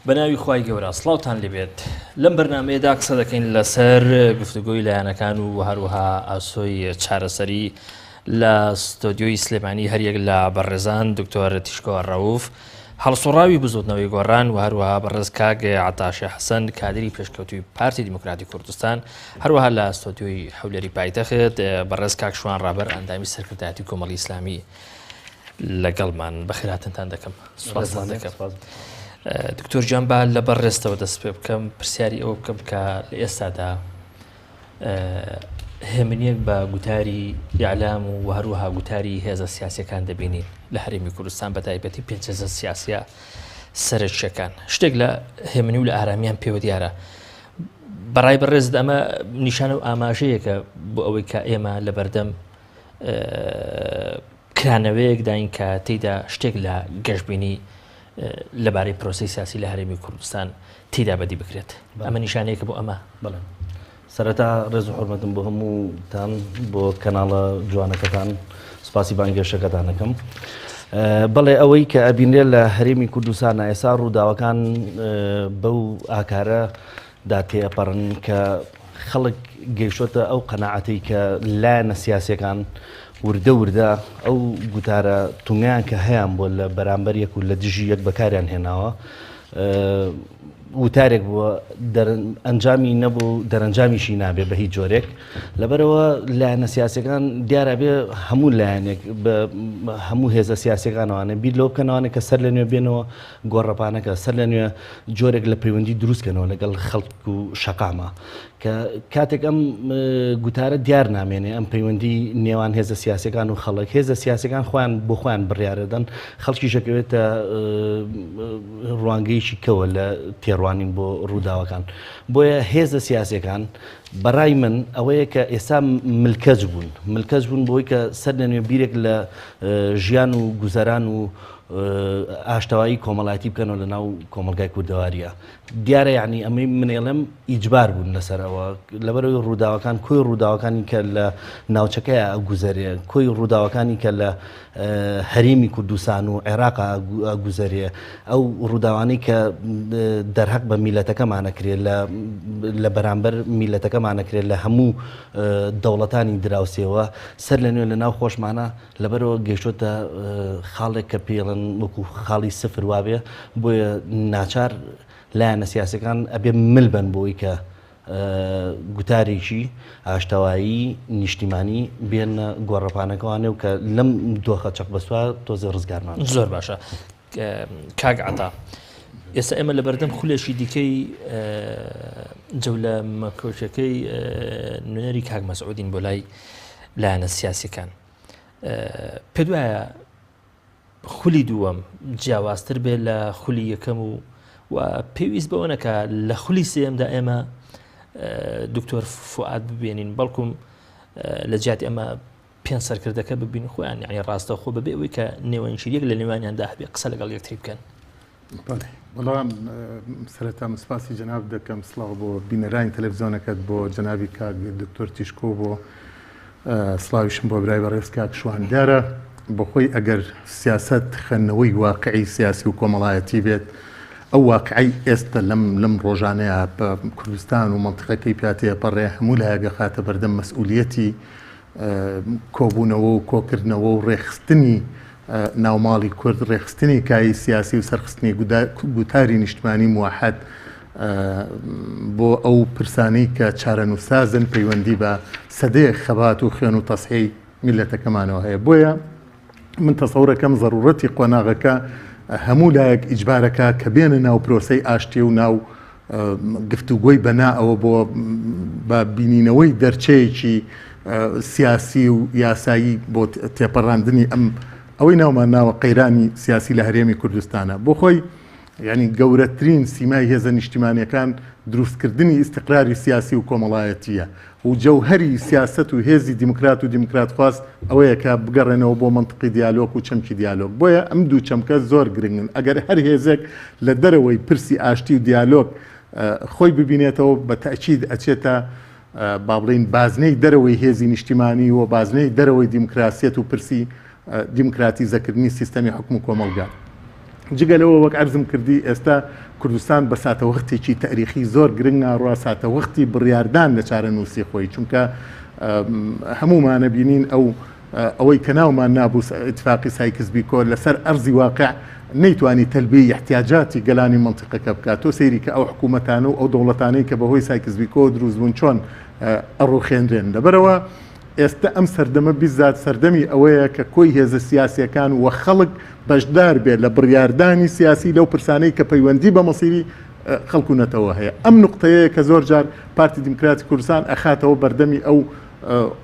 بەناوی خوای گەورە سڵاوتان لێبێت لەم بەرنمەیەدا قسە دەکەین لەسەر گفتوگۆی لایەنەکان و هەروەها ئاسۆی چارەسەری لە ستۆدیۆی سلێمانی هەریەک لە بەڕێزان دکتۆر تیشکۆ ڕەوف هەڵسوڕاوی بزوتنەوەی گۆڕان و هەروەها بەڕێز کاک عەتاشێ حەسەن کادری پێشکەوتوی پارتی دیموکراتی کوردستان هەروەها لە ستۆدیۆی هەولێری پایتەخت بەڕێز کاک شوان ڕابەر ئەندامی سەرکردایەتی کۆمەڵی ئیسلامی لەگەڵمان بەخێراتنتان دەکەم سوپاستان دەکەم دکتۆر گیان با لە بەڕێزتەوە دەست پێ بکەم پرسیاری ئەوە بکەم کە لە ئێستادا هێمنیەک بە گوتاری ئیعلام و هەروەها گوتاری هێزە سیاسەکان دەبینین لە هەرێمی کوردستان بە تایبەتی پێنج هێزە سیاسیە سەرەکیەکان شتێک لە هێمنی و لە ئارامیان پێوە دیارە بەڕای بەڕێزت ئەمە نیشانە و ئاماژەیەکە بۆ ئەوەی کە ئێمە لە بەردەم کرانەوەیەک داین کە تێیدا شتێک لە گەشببینی لەبارەی پرۆسی سیاسی لە هەرێمی کوردستان تێدا بەدی بکرێت ئەمە نیشانەیەکە بۆ ئەمە بڵێ سەرەتا ڕێز و حرمەتم بۆ هەمووتان بۆ کەناڵە جوانەکەتان سپاسی بانگێشەکەتانەکەم. بەڵێ ئەوەی کە ئەبینرێت لە هەرێمی کوردستانە ئێستا ڕووداوەکان بەو ئاکارە دا تێئەپەڕن کە خەڵک گەیشتۆتە ئەو قەناعەتەی کە لایەنە سیاسیەکان وردە وردە ئەو گوتارە تونگیان کە هەیان بووە لە بەرامبەر یەک و لە دژی یەک بەکاریان هێناوە وتارێک بووە ئەنجامی نەبوو دەرەنجامیشی نابێ بە هیچ جۆرێک لەبەرەوە لایەنە سیاسەکان دیارە بێ هەموو لایەنێک بە هەموو هێزە سیاسەکانوانە بیر لەوە بکەنەوانە کە سەر لە نوێ بێنەوە گۆڕەپانەکە سەر لە نوێ جۆرێک لە پەیوەندی دروست کەنەوە لەگەڵ خەڵک و شەقامە کە کاتێک ئەم گوتارە دیار نامێنێ ئەم پەیوەندی نێوان هێزە سیاسەکان و خەڵک هێزە سیاسەکان خۆیان بۆ خۆیان بڕیارەدەن خەڵکی شەکەوێتە ڕوانگەیەکی کەوە لە تێڕوانین بۆ ڕووداوەکان بۆیە هێزە سیاسەکان بەڕای من ئەوەیە کە ئێستا ملکەچ بوون ملکەچ بوون بۆی کە سەر لە نوێ بیرێک لە ژیان و گوزەران و ئاشتەوایی کۆمەڵایەتی بکەنەوە لە ناو کۆمەڵگای کوردەواریە دیارە یعنی ئەمەی منێڵم ئیجبار بوون لەسەر ئەوە لەبەرەوەی ڕووداوەکان کۆی ڕووداوەکانی کە لە ناوچەکەی ئەگوزەرێ کۆی ڕووداوەکانی کە لە هەرێمی کوردستان و عێراق ئەگوزەرێ ئەو ڕووداوانەی کە دەرهەق بە میلەتەکەمانەکرێت لە بەرامبەر میلەتەکەمانەکرێت لە هەموو دەوڵەتانی دراوسێوە سەر لە نوێ لە ناو خۆشمانە لەبەرئەوە گەیشتۆتە خاڵێک کە پێی ئەڵێن وەکو خاڵی سفر وابێ، بۆیە ناچار لایەنە سیاسیەکان ئەبێ مل بەن بۆی کە گوتارێکی ئاشتەوایی نیشتیمانی بێنە گۆڕەپانەکەوانێ و کە لەم دۆخە چەقبەستوە تۆزێ ڕزگارمان بێت. زۆر باشە کاک عەتا ئێستا ئێمە لە بەردەم خولێکی دیکەی جەولە مەکۆکیەکەی نوێنەری کاک مەسعودین بۆ لای لایەنە سیاسیەکان پێت وایە خولی دووەم جیاوازتر بێ لە خولی یەکەم و و پێویست بەوە نەکە لە خولی سێمدا ئێمە دکتۆر فعاد ببێنین بەڵکم لە جیاتی ئەمە پێنج سەرکردەکە ببین خۆیان یعنی ڕاستەخۆ بەبێ ئەوەی کە نێوەنگیریەک لە نێوانیاندا هەبێ قسە لەگەڵ یەکتری بکەن. بەڵێ بەڵام سەرەتا من سپاسی جەناب دەکەم سڵاو بۆ بینەرانی تەلەڤزیۆنەکەت بۆ جەنابی کاک دکتۆر تیشکۆ بۆ سڵاویشم بۆ برای بەڕێز کاک شوان دیارە بەخۆی ئەگەر سیاست خوێندنەوەی واقعی سیاسی و کۆمەڵایەتی بێت ئەو واقعی ئێستا لەم لەم ڕۆژانەیە بە کوردستان و منطقەکەی پیاتێ پەڕێ هەموو لایەک خاتە بەردەم مەسئولیەتی کۆبوونەوە و کۆکردنەوە و ڕێکخستنی ناوماڵی کورد، ڕێکخستنی کایەی سیاسی و سەرخستنی گوتاری نیشتمانی موەحەد بۆ ئەو پرسانەی کە چارەنووسسازن پەیوەندی بە سەدەیەک خەبات و خوێن و تەزحیەی میللەتەکەمانەوە هەیە. بۆیە من تەسەورەکەم زەروورەتی قۆناغەکە هەموو لایەک ئیجبارەکا کە بێنە ناو پرۆسەی ئاشتی و ناو گفتوگۆی بە نا ەوە بۆ بە بینینەوەی دەرچەیەکی سیاسی و یاسایی بۆ تێپەڕاندنی ئەم ئەوەی ناومان ناوە قەیرانی سیاسی لە هەرێمی کوردستانە بۆ خۆی یعنی گەورەترین سیمای هێزە نیشتیمانیەکان دروستکردنی ئیستقراری سیاسی و کۆمەڵایەتیە و جەوهەری سیاسەت و هێزی دیموکرات و دیموکراتخواز ئەوەیە کە بگەڕێنەوە بۆ مەنتقی دیالۆگ و چەمکی دیالۆگ. بۆیە ئەم دوو چەمکە زۆر گرنگن. ئەگەر هەر هێزێک لە دەرەوەی پرسی ئاشتی و دیالۆگ خۆی ببینێتەوە بە تەئکید ئەچێتە با بڵێین بازنەی دەرەوەی هێزی نیشتیمانی و بازنەی دەرەوەی دیموکراسیەت و پرسی دیموکراتیزەکردنی سیستەمی حوکم و کۆمەڵگا. جگە لەوە وەک عەرزم کردی ئێستا کوردستان بە ساتەوەختێکی تەئریخی زۆر گرنگ ناڕوا، ساتەوەختی بڕیاردان لە چارەنووسی خۆی، چونکە هەموومانە بینین ئەو ئەوەی کە ناومان نابوو ئیتفاقی سایکس بیکۆ لەسەر ئەرزی واقع نەیتوانی تەلبیەی ئیحتیاجاتی گەلانی مەنتیقەکە بکات. تۆ سەیری کە ئەو حکوومەتانە و ئەو دەوڵەتانەی کە بەهۆی سایکس بیکۆوە دروست بوون چۆن ئەڕوخێنرێن. لەبەرئەوە ئێستە ئەم سەردەمە بیزات سەردەمی ئەوەیە کە کۆی هێزە سیاسیەکان و خەڵک بەشدار بێت لە بڕیاردانی سیاسی لەو پرسانەی کە پەیوەندی بە مەسیری خەڵک و نەتەوە هەیە. ئەم نوقتەیەیە کە زۆر جار پارتی دیموکراتی کوردستان ئەخاتەوە بەردەمی ئەو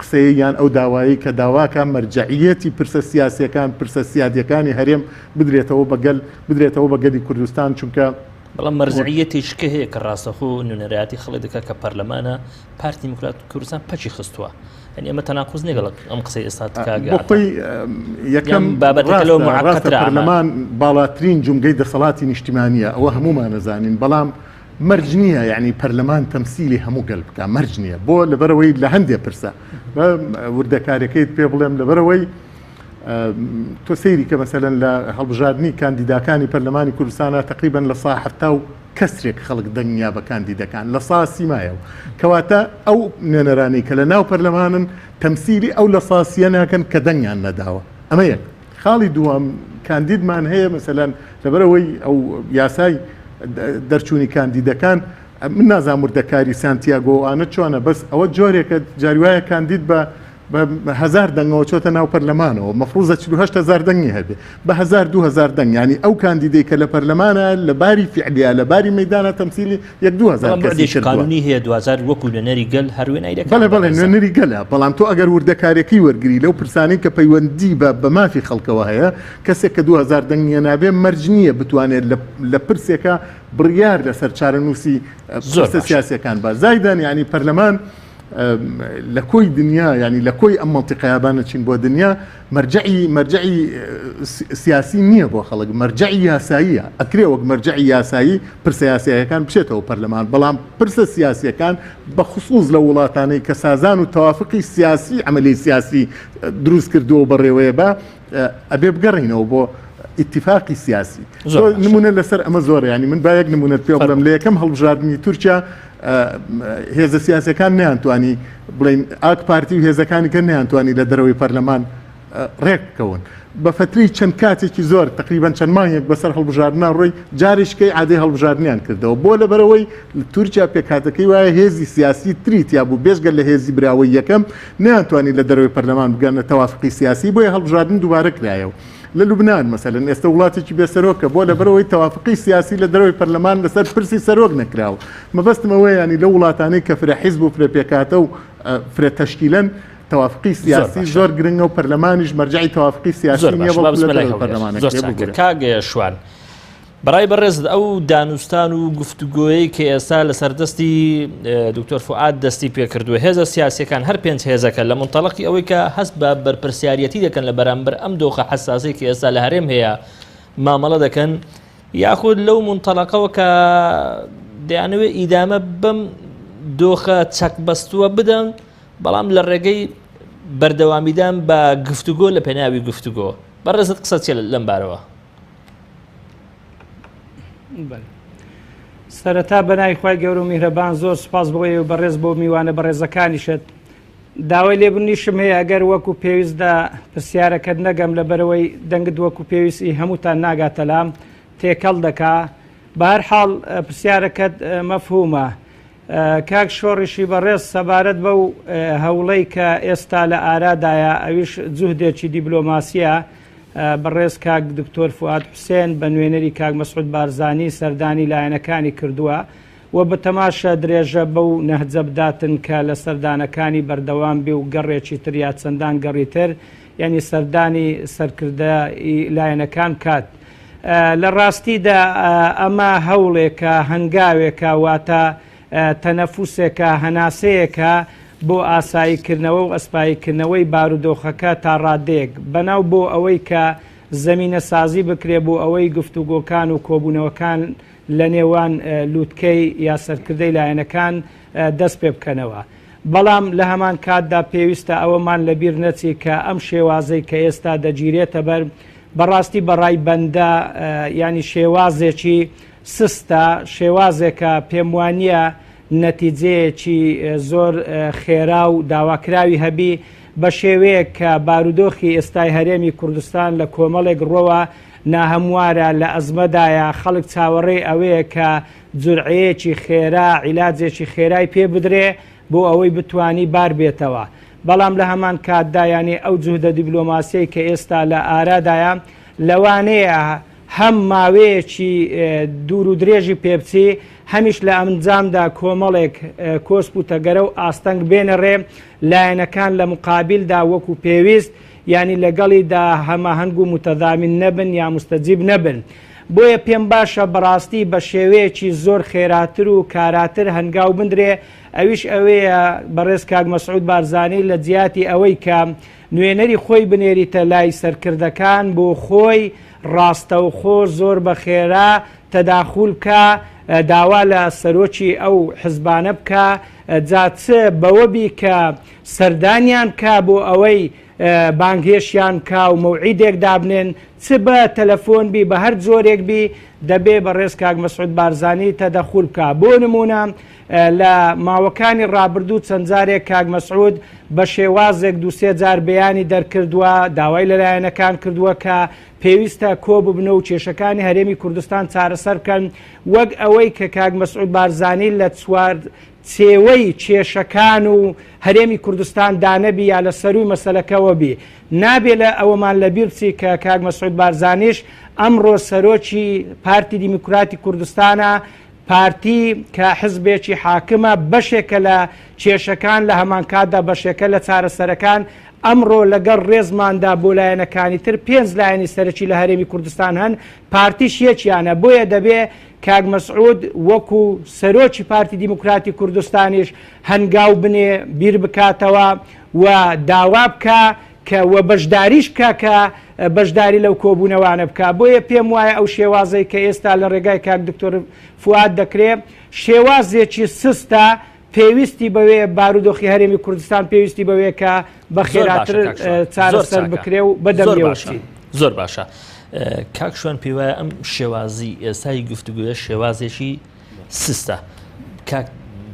قسەیەی یان ئەو داوایەی کە داواکا مەرجەعیەتی پرسە سیاسیەکان، پرسە سیادیەکانی هەرێم بدرێتەوە بە گەل، بدرێتەوە بە گەلی کوردستان، چونکە. بەڵام مەرجەعیەتێکی کە هەیە کە ڕاستەخۆ نوێنەرایەتی خەڵک دەکات کە پەرلەمانە، پارتی دیموکرات کوردستان پەکی خستووە. یعنی ئەمە تەناقوز نییە لەگەڵ ئەم قسەی ئێستا کاک بۆ خۆی یەکەم بابەتەکە لەوە ڕاستە معقدترە ئامان. پەرلەمان باڵاترین جومگەی دەسەڵاتی نیشتیمانییە، ئەوە هەموومان ئەزانین، بەڵام مەرج نییە یعنی پەرلەمان تەمسیلی هەموو گەل بکا، مەرج نییە. بۆ؟ لەبەرئەوەی لە هەندێ پرسە بە وردەکاریەکەیت پێ بڵێم، لەبەرئەوەی تۆ سەیری کە مەسەلەن لە هەڵبژاردنی کاندیداکانی پەرلەمانی کوردستانە تقریبا لە سا 70 و کەسرێک خەڵک دەنگیا بە کاندیدەکان لە سا سیمایەوە کەواتە ئەو نوێنەرانی کە لە ناو پەرلەمانن تەمسیلی ئەو لە ساسیە ناکەن کە دەنگیان نەداوە. ئەمە یەک. خاڵی دووەم کاندیدمان هەیە مەسەلەن لەبەرئەوەی ئەو یاسای دەرچوونی کاندیدەکان من نازانم وردەکاری سانتیاگۆ ئەوانە چۆنە بەس ئەوە جۆرێکە جاری وایە کاندید بە بە هەزار دەنگەوە چۆتە ناو پەرلەمانەوە مەفروزە 48 هەزار دەنگی هەبێ بە هەزار 2000 دەنگ ینی ئەو کاندیدەی کە لە پەرلەمانە لە باری فعلیا لە باری مەدانە تەمسیلی یەک 2000 بەڵام بەعدێکی قانونی هەیە دواجار وەکو نوێنەری گەل هەر وێنای دەکات بەڵێ بەڵێ نوێنەری گەلە بەڵام تۆ ئەگەر وردەکاریەکەی وەرگری لەو پرسانەی کە پەیوەندی بە بە مافی خەڵکەوە هەیە کەسێک کە 2000 دەنگ نییە نابێ مەرج نییە بتوانێت لە پرسێکە بڕیار لەسەر چارەنووسی زۆر پرسە سیاسیەکان بە زایدان یعنی پەرلەمان لە کۆی دنیا یعنی لە کۆی ئەم مەنتیقەیە با نەچین بۆ دنیا مەرجەعی مەرجەعی سیاسی نییە بۆ خەڵک مەرجەعی یاساییە ئەکرێ وەک مەرجەعی یاسایی پرسە یاساییەکان بچێتەوە پەرلەمان بەڵام پرسە سیاسیەکان بە خصوص لە وڵاتانەی کە سازان و تەوافقی سیاسی عملی سیاسی دروست کردووە و بەڕێوەیە بە ئەبێ بگەڕینەوە بۆ ئیتفاقی سیاسی نمونە لەسەر ئەمە زۆر ینی من با یەک نمونەت پێ بڵێم لە یەکەم هەڵبژاردننی تورکیا هێزە سیاسەکان نیانتوانی بڵین ئاک پارتی و هێزەکانی کە نیانتوانی لە دەرەوەی پەرلەمان ڕێک بکەون بە فتری چەند کاتێکی زۆر تقریبان چەند مانگێک بەسەر هەڵبژاردنا ڕۆی جارێکەی عادی هەڵبژاردنیان کردەوە بۆ لەبەرەوەی تورکیا پێکهاتەکەی وایە هێزی سیاسی تری تیا بوو بێژگە لە هێزی براوەی یەکەم نەیانتوانی لە دەرەوەی پەرلەمان بگەنە تەوافقی سیاسی بۆیە هەڵبژاردن دووبارە کرایەوە. لە لوبنان مەسەلەن ئێستە وڵاتێکی بێ سەرۆکە بۆ لەبەرئەوەی تەوافقی سیاسی لە دەرەوەی پەرلەمان لەسەر پرسی سەرۆک نەکراوە. مەبەستم ئەوەیە یانی لەو وڵاتانەی کە فرە حیزب و فرە پێکهاتە و فرە تەشکیلەن تەوافقی زۆر سیاسی باشە. زۆر گرنگە و پەرلەمانیش مەرجەعی تەوافقی سیاسی زۆر نییە باشە با بەڵکو لە بچمە لای دەرەوەی هەولێر. پەرلەمانە زۆر کرێ چاکە. ببورە. کاک شوان بەڕای بەڕێزت ئەو دانوستان و گفتوگۆیەی کە ئێستا لەسەر دەستی دکتۆر فوئاد دەستی پێکردووە هێزە سیاسیەکان هەر پێنج هێزەکە لە منتەڵقی ئەوەی کە هەست بە بەرپرسیارەتی دەکەن لە بەرامبەر ئەم دۆخە حەساسەی کە ئێستا لە هەرێم هەیە مامەڵە دەکەن یاخود لەو منتەڵقەوە کە دەیانەوێت ئیدامە بەم دۆخە چەک بەستووە بدەن بەڵام لە ڕێگەی بەردەوامیدان بە گفتوگۆ لە پێناوی گفتوگۆ بەڕێزت قسە چیە لەم بارەوە؟ سەرەتا بەناوی خوای گەورە و میهرەبان زۆر سوپاس بۆ ئێوە بەڕێز بۆ میوانە بەڕێزەکانیشت داوای لێبوردنیشم هەیە ئەگەر وەکو پێویست لە پرسیارەکەت نەگەم لەبەرەوەی دەنگت وەکو پێویست ئی هەمووتان ناگاتە لام تێکەڵ دەکا بەهەر حاڵ پرسیارەکەت مەفهومە کاک شۆڕیشی بەڕێز سەبارەت بەو هەوڵەی کە ئێستا لە ئارادایە ئەویش جوهدێکی دیبلۆماسیە بەڕێز کاک دکتۆر فوئاد حوسێن بە نوێنەری کاک مەسعود بارزانی سەردانی لایەنەکانی کردووە و بەتەماشە درێژە بەو نەهجە بداتن کە لە سەردانەکانی بەردەوام بێ و گەڕێکی تر یا چەندان گەڕی تر یانی سەردانی سەرکردە ی لایەنەکان بکات. لە ڕاستیدا ئەمە هەوڵێکە، هەنگاوێکە، واتە تەنەفوسێکە، هەناسەیەکە بۆ ئاساییکردنەوە و ئەسپاییکردنەوەی بارودۆخەکە تا ڕادەیەک، بەناو بۆ ئەوەی کە زەمینەسازی بکرێ بۆ ئەوەی گفتوگۆکان و کۆبوونەوەکان لە نێوان لوتکەی یا سەرکردەی لایەنەکان دەست پێ بکەنەوە. بەڵام لە هەمان کاتدا پێویستە ئەوەمان لە بیر نەچی کە ئەم شێوازەی کە ئێستا دەگیرێتە بەر بەڕاستی بەڕای بەندە یانی شێوازێکی سستە، شێوازێکە پێموانییە نەتیجەیەکی زۆر خێرا و داواکراوی هەبی، بە شێوەیەک کە بارودۆخی ئێستای هەرێمی کوردستان لە کۆمەڵێک ڕوەوە ناهەموارە، لە ئەزمەدایە، خەڵک چاوەڕێی ئەوەیە کە جورعەیەکی خێرا، عیلاجێکی خێرای پێ بدرێ بۆ ئەوەی بتوانی بار بێتەوە. بەڵام لە هەمان کاتدا یانی ئەو جوهدە دیبلۆماسیەی کە ئێستا لە ئارادایە لەوانەیە هەم ماوەیەکی دوور و درێژی پێبچی هەمیش لە ئەنجامدا کۆمەڵێک کۆسپ و تەگەرە و ئاستەنگ بێنە ڕێ لایەنەکان لە مقابیلدا وەکو پێویست یانی لەگەڵیدا هەماهەنگ و متەزامین نەبن یا مستەجیب نەبن. بۆیە پێم باشە بەڕاستی بە شێوەیەکی زۆر خێراتر و کاراتر هەنگاو بندرێ ئەویش ئەوەیە بەڕێز کاک مەسعود بارزانی لە جیاتی ئەوەی کە نوێنەری خۆی بنێریتە لای سەرکردەکان بۆ خۆی ڕاستەوخۆ زۆر بە خێرا تەداخول بکا داوا لە سەرۆکی ئەو حزبانە بکا جا چ بەوە بی کە سەردانیان بکا بۆ ئەوەی بانگهێشتیان بکا و مەوعیدێک دابنێن چ بە تەلەفۆن بی بە هەر جۆرێک بی دەبێ بەڕێز کاک مەسعود بارزانی تەدەخول بکا بۆ نمونە لە ماوەکانی ڕابردوو چەند جارێک کاک مەسعود بە شێوازێک دووسێ جار بەیانی دەرکردووە داوای لە لایەنەکان کردووە کە پێویستە کۆ ببنەوە و کێشەکانی هەرێمی کوردستان چارەسەر بکەن وەک ئەوەی کە کاک مەسعود بارزانی لە چوار چێوەی کێشەکان و هەرێمی کوردستان دانەبی یا لە سەروی مەسەلەکەوە بی نابێ لە ئەوەمان لە بیر بچی کە کاک مەسعود بارزانیش ئەمڕۆ سەرۆکی پارتی دیموکراتی کوردستانە پارتی کە حزبێکی حاکمە بەشێکە لە کێشەکان لە هەمانکاتدا بەشێکە لە چارەسەرەکان، ئەمڕۆ لەگەڵ ڕێزماندا بۆ لایەنەکانی تر پێنج لایەنی سەرەکی لە هەرێمی کوردستان هەن پارتیش یەکیانە بۆیە دەبێ کاک مەسعود وەکو سەرۆکی پارتی دیموکراتی کوردستانیش هەنگاو بنێ بیر بکاتەوە و داوا بکا کە وە بەشداریش بکا کە بەشداری لەو کۆبوونەوانە بکا بۆیە پێم وایە ئەو شێوازەی کە ئێستا لە ڕێگای کاک دکتۆر فوئاد دەکرێ شێوازێکی سستە پێویستی بەوێ بارودۆخی هەرێمی کوردستان پێویستی بەوێ کە بە خێراتر چارەسەر بکرێ و بەدەم زۆر باشە کاک شوێن پێی وایە ئەم شێوازی ئێستای گفتوگویە شێوازێکی سستە کاک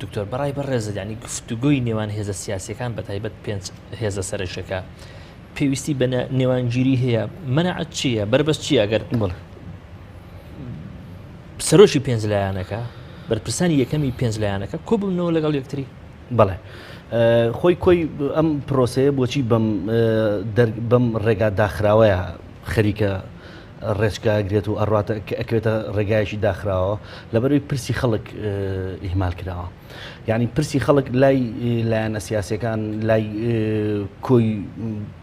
دکتۆر بەڕای بەڕێزت ینی گفتوگۆی نێوان هێزە سیاسەکان بە تایبەت پێنج هێزە سەرەکیەکە پێویستی بە نێوانگیری هەیە مەنعەت چییە بەربەست چییە ئەگەر سەرۆکی پێنج لایەنەکە بەرپرسانی یەکەمی پێنج لایەنەکە کۆببنەوە لەگەڵ یەکتری؟ بەڵێ خۆی کۆی ئەم پرۆسەیە بۆچی بەم بەم ڕێگا داخراوەیە خەریکە ڕێچکە ئەگرێت و ئەڕاتە ئەکەوێتە ڕێگایەکی داخراوە لەبەرەوەی پرسی خەڵک ئیهمال کراوە یعنی پرسی خەڵک لای لایەنە سیاسەکان لای کۆی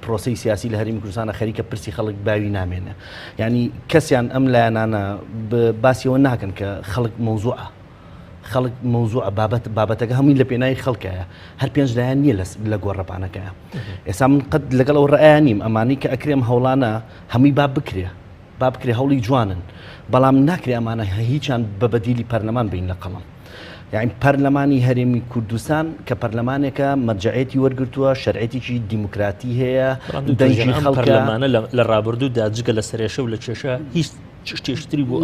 پرۆسی سیاسی لە هەرمی کوردستانە خەریکە پرسی خەڵک باوی نامێنێ یعنی کەسیان ئەم لایەنانە باسیەوە ناکەن کە خەڵک مەوزوعە خەڵک مەوزوعە بابەت بابەتەکە هەمووی لە پێناوی خەڵکایە هەر پێنج لایەن نییە لە گۆڕەپانەکەیە ئێستا من قەت لەگەڵ ئەو ڕەئیا نیم ئەمانەی کە ئەکرێم هەوڵانە هەمووی با بکرێ با بکرێ هەوڵی جوانن بەڵام ناکرێ ئەمانە هیچیان بە بەدیلی پەرلەمان بین لە قەڵەم یعنی پەرلەمانی هەرێمی کوردستان کە پەرلەمانێکە مەرجعێتی وەرگرتووە شەرعێتێکی دیموکراتی هەیە دەنگی خەڵکانە لە ڕابردوودا جگە لە سەرێشە و لە کێشە هیچ شتێشتری بۆ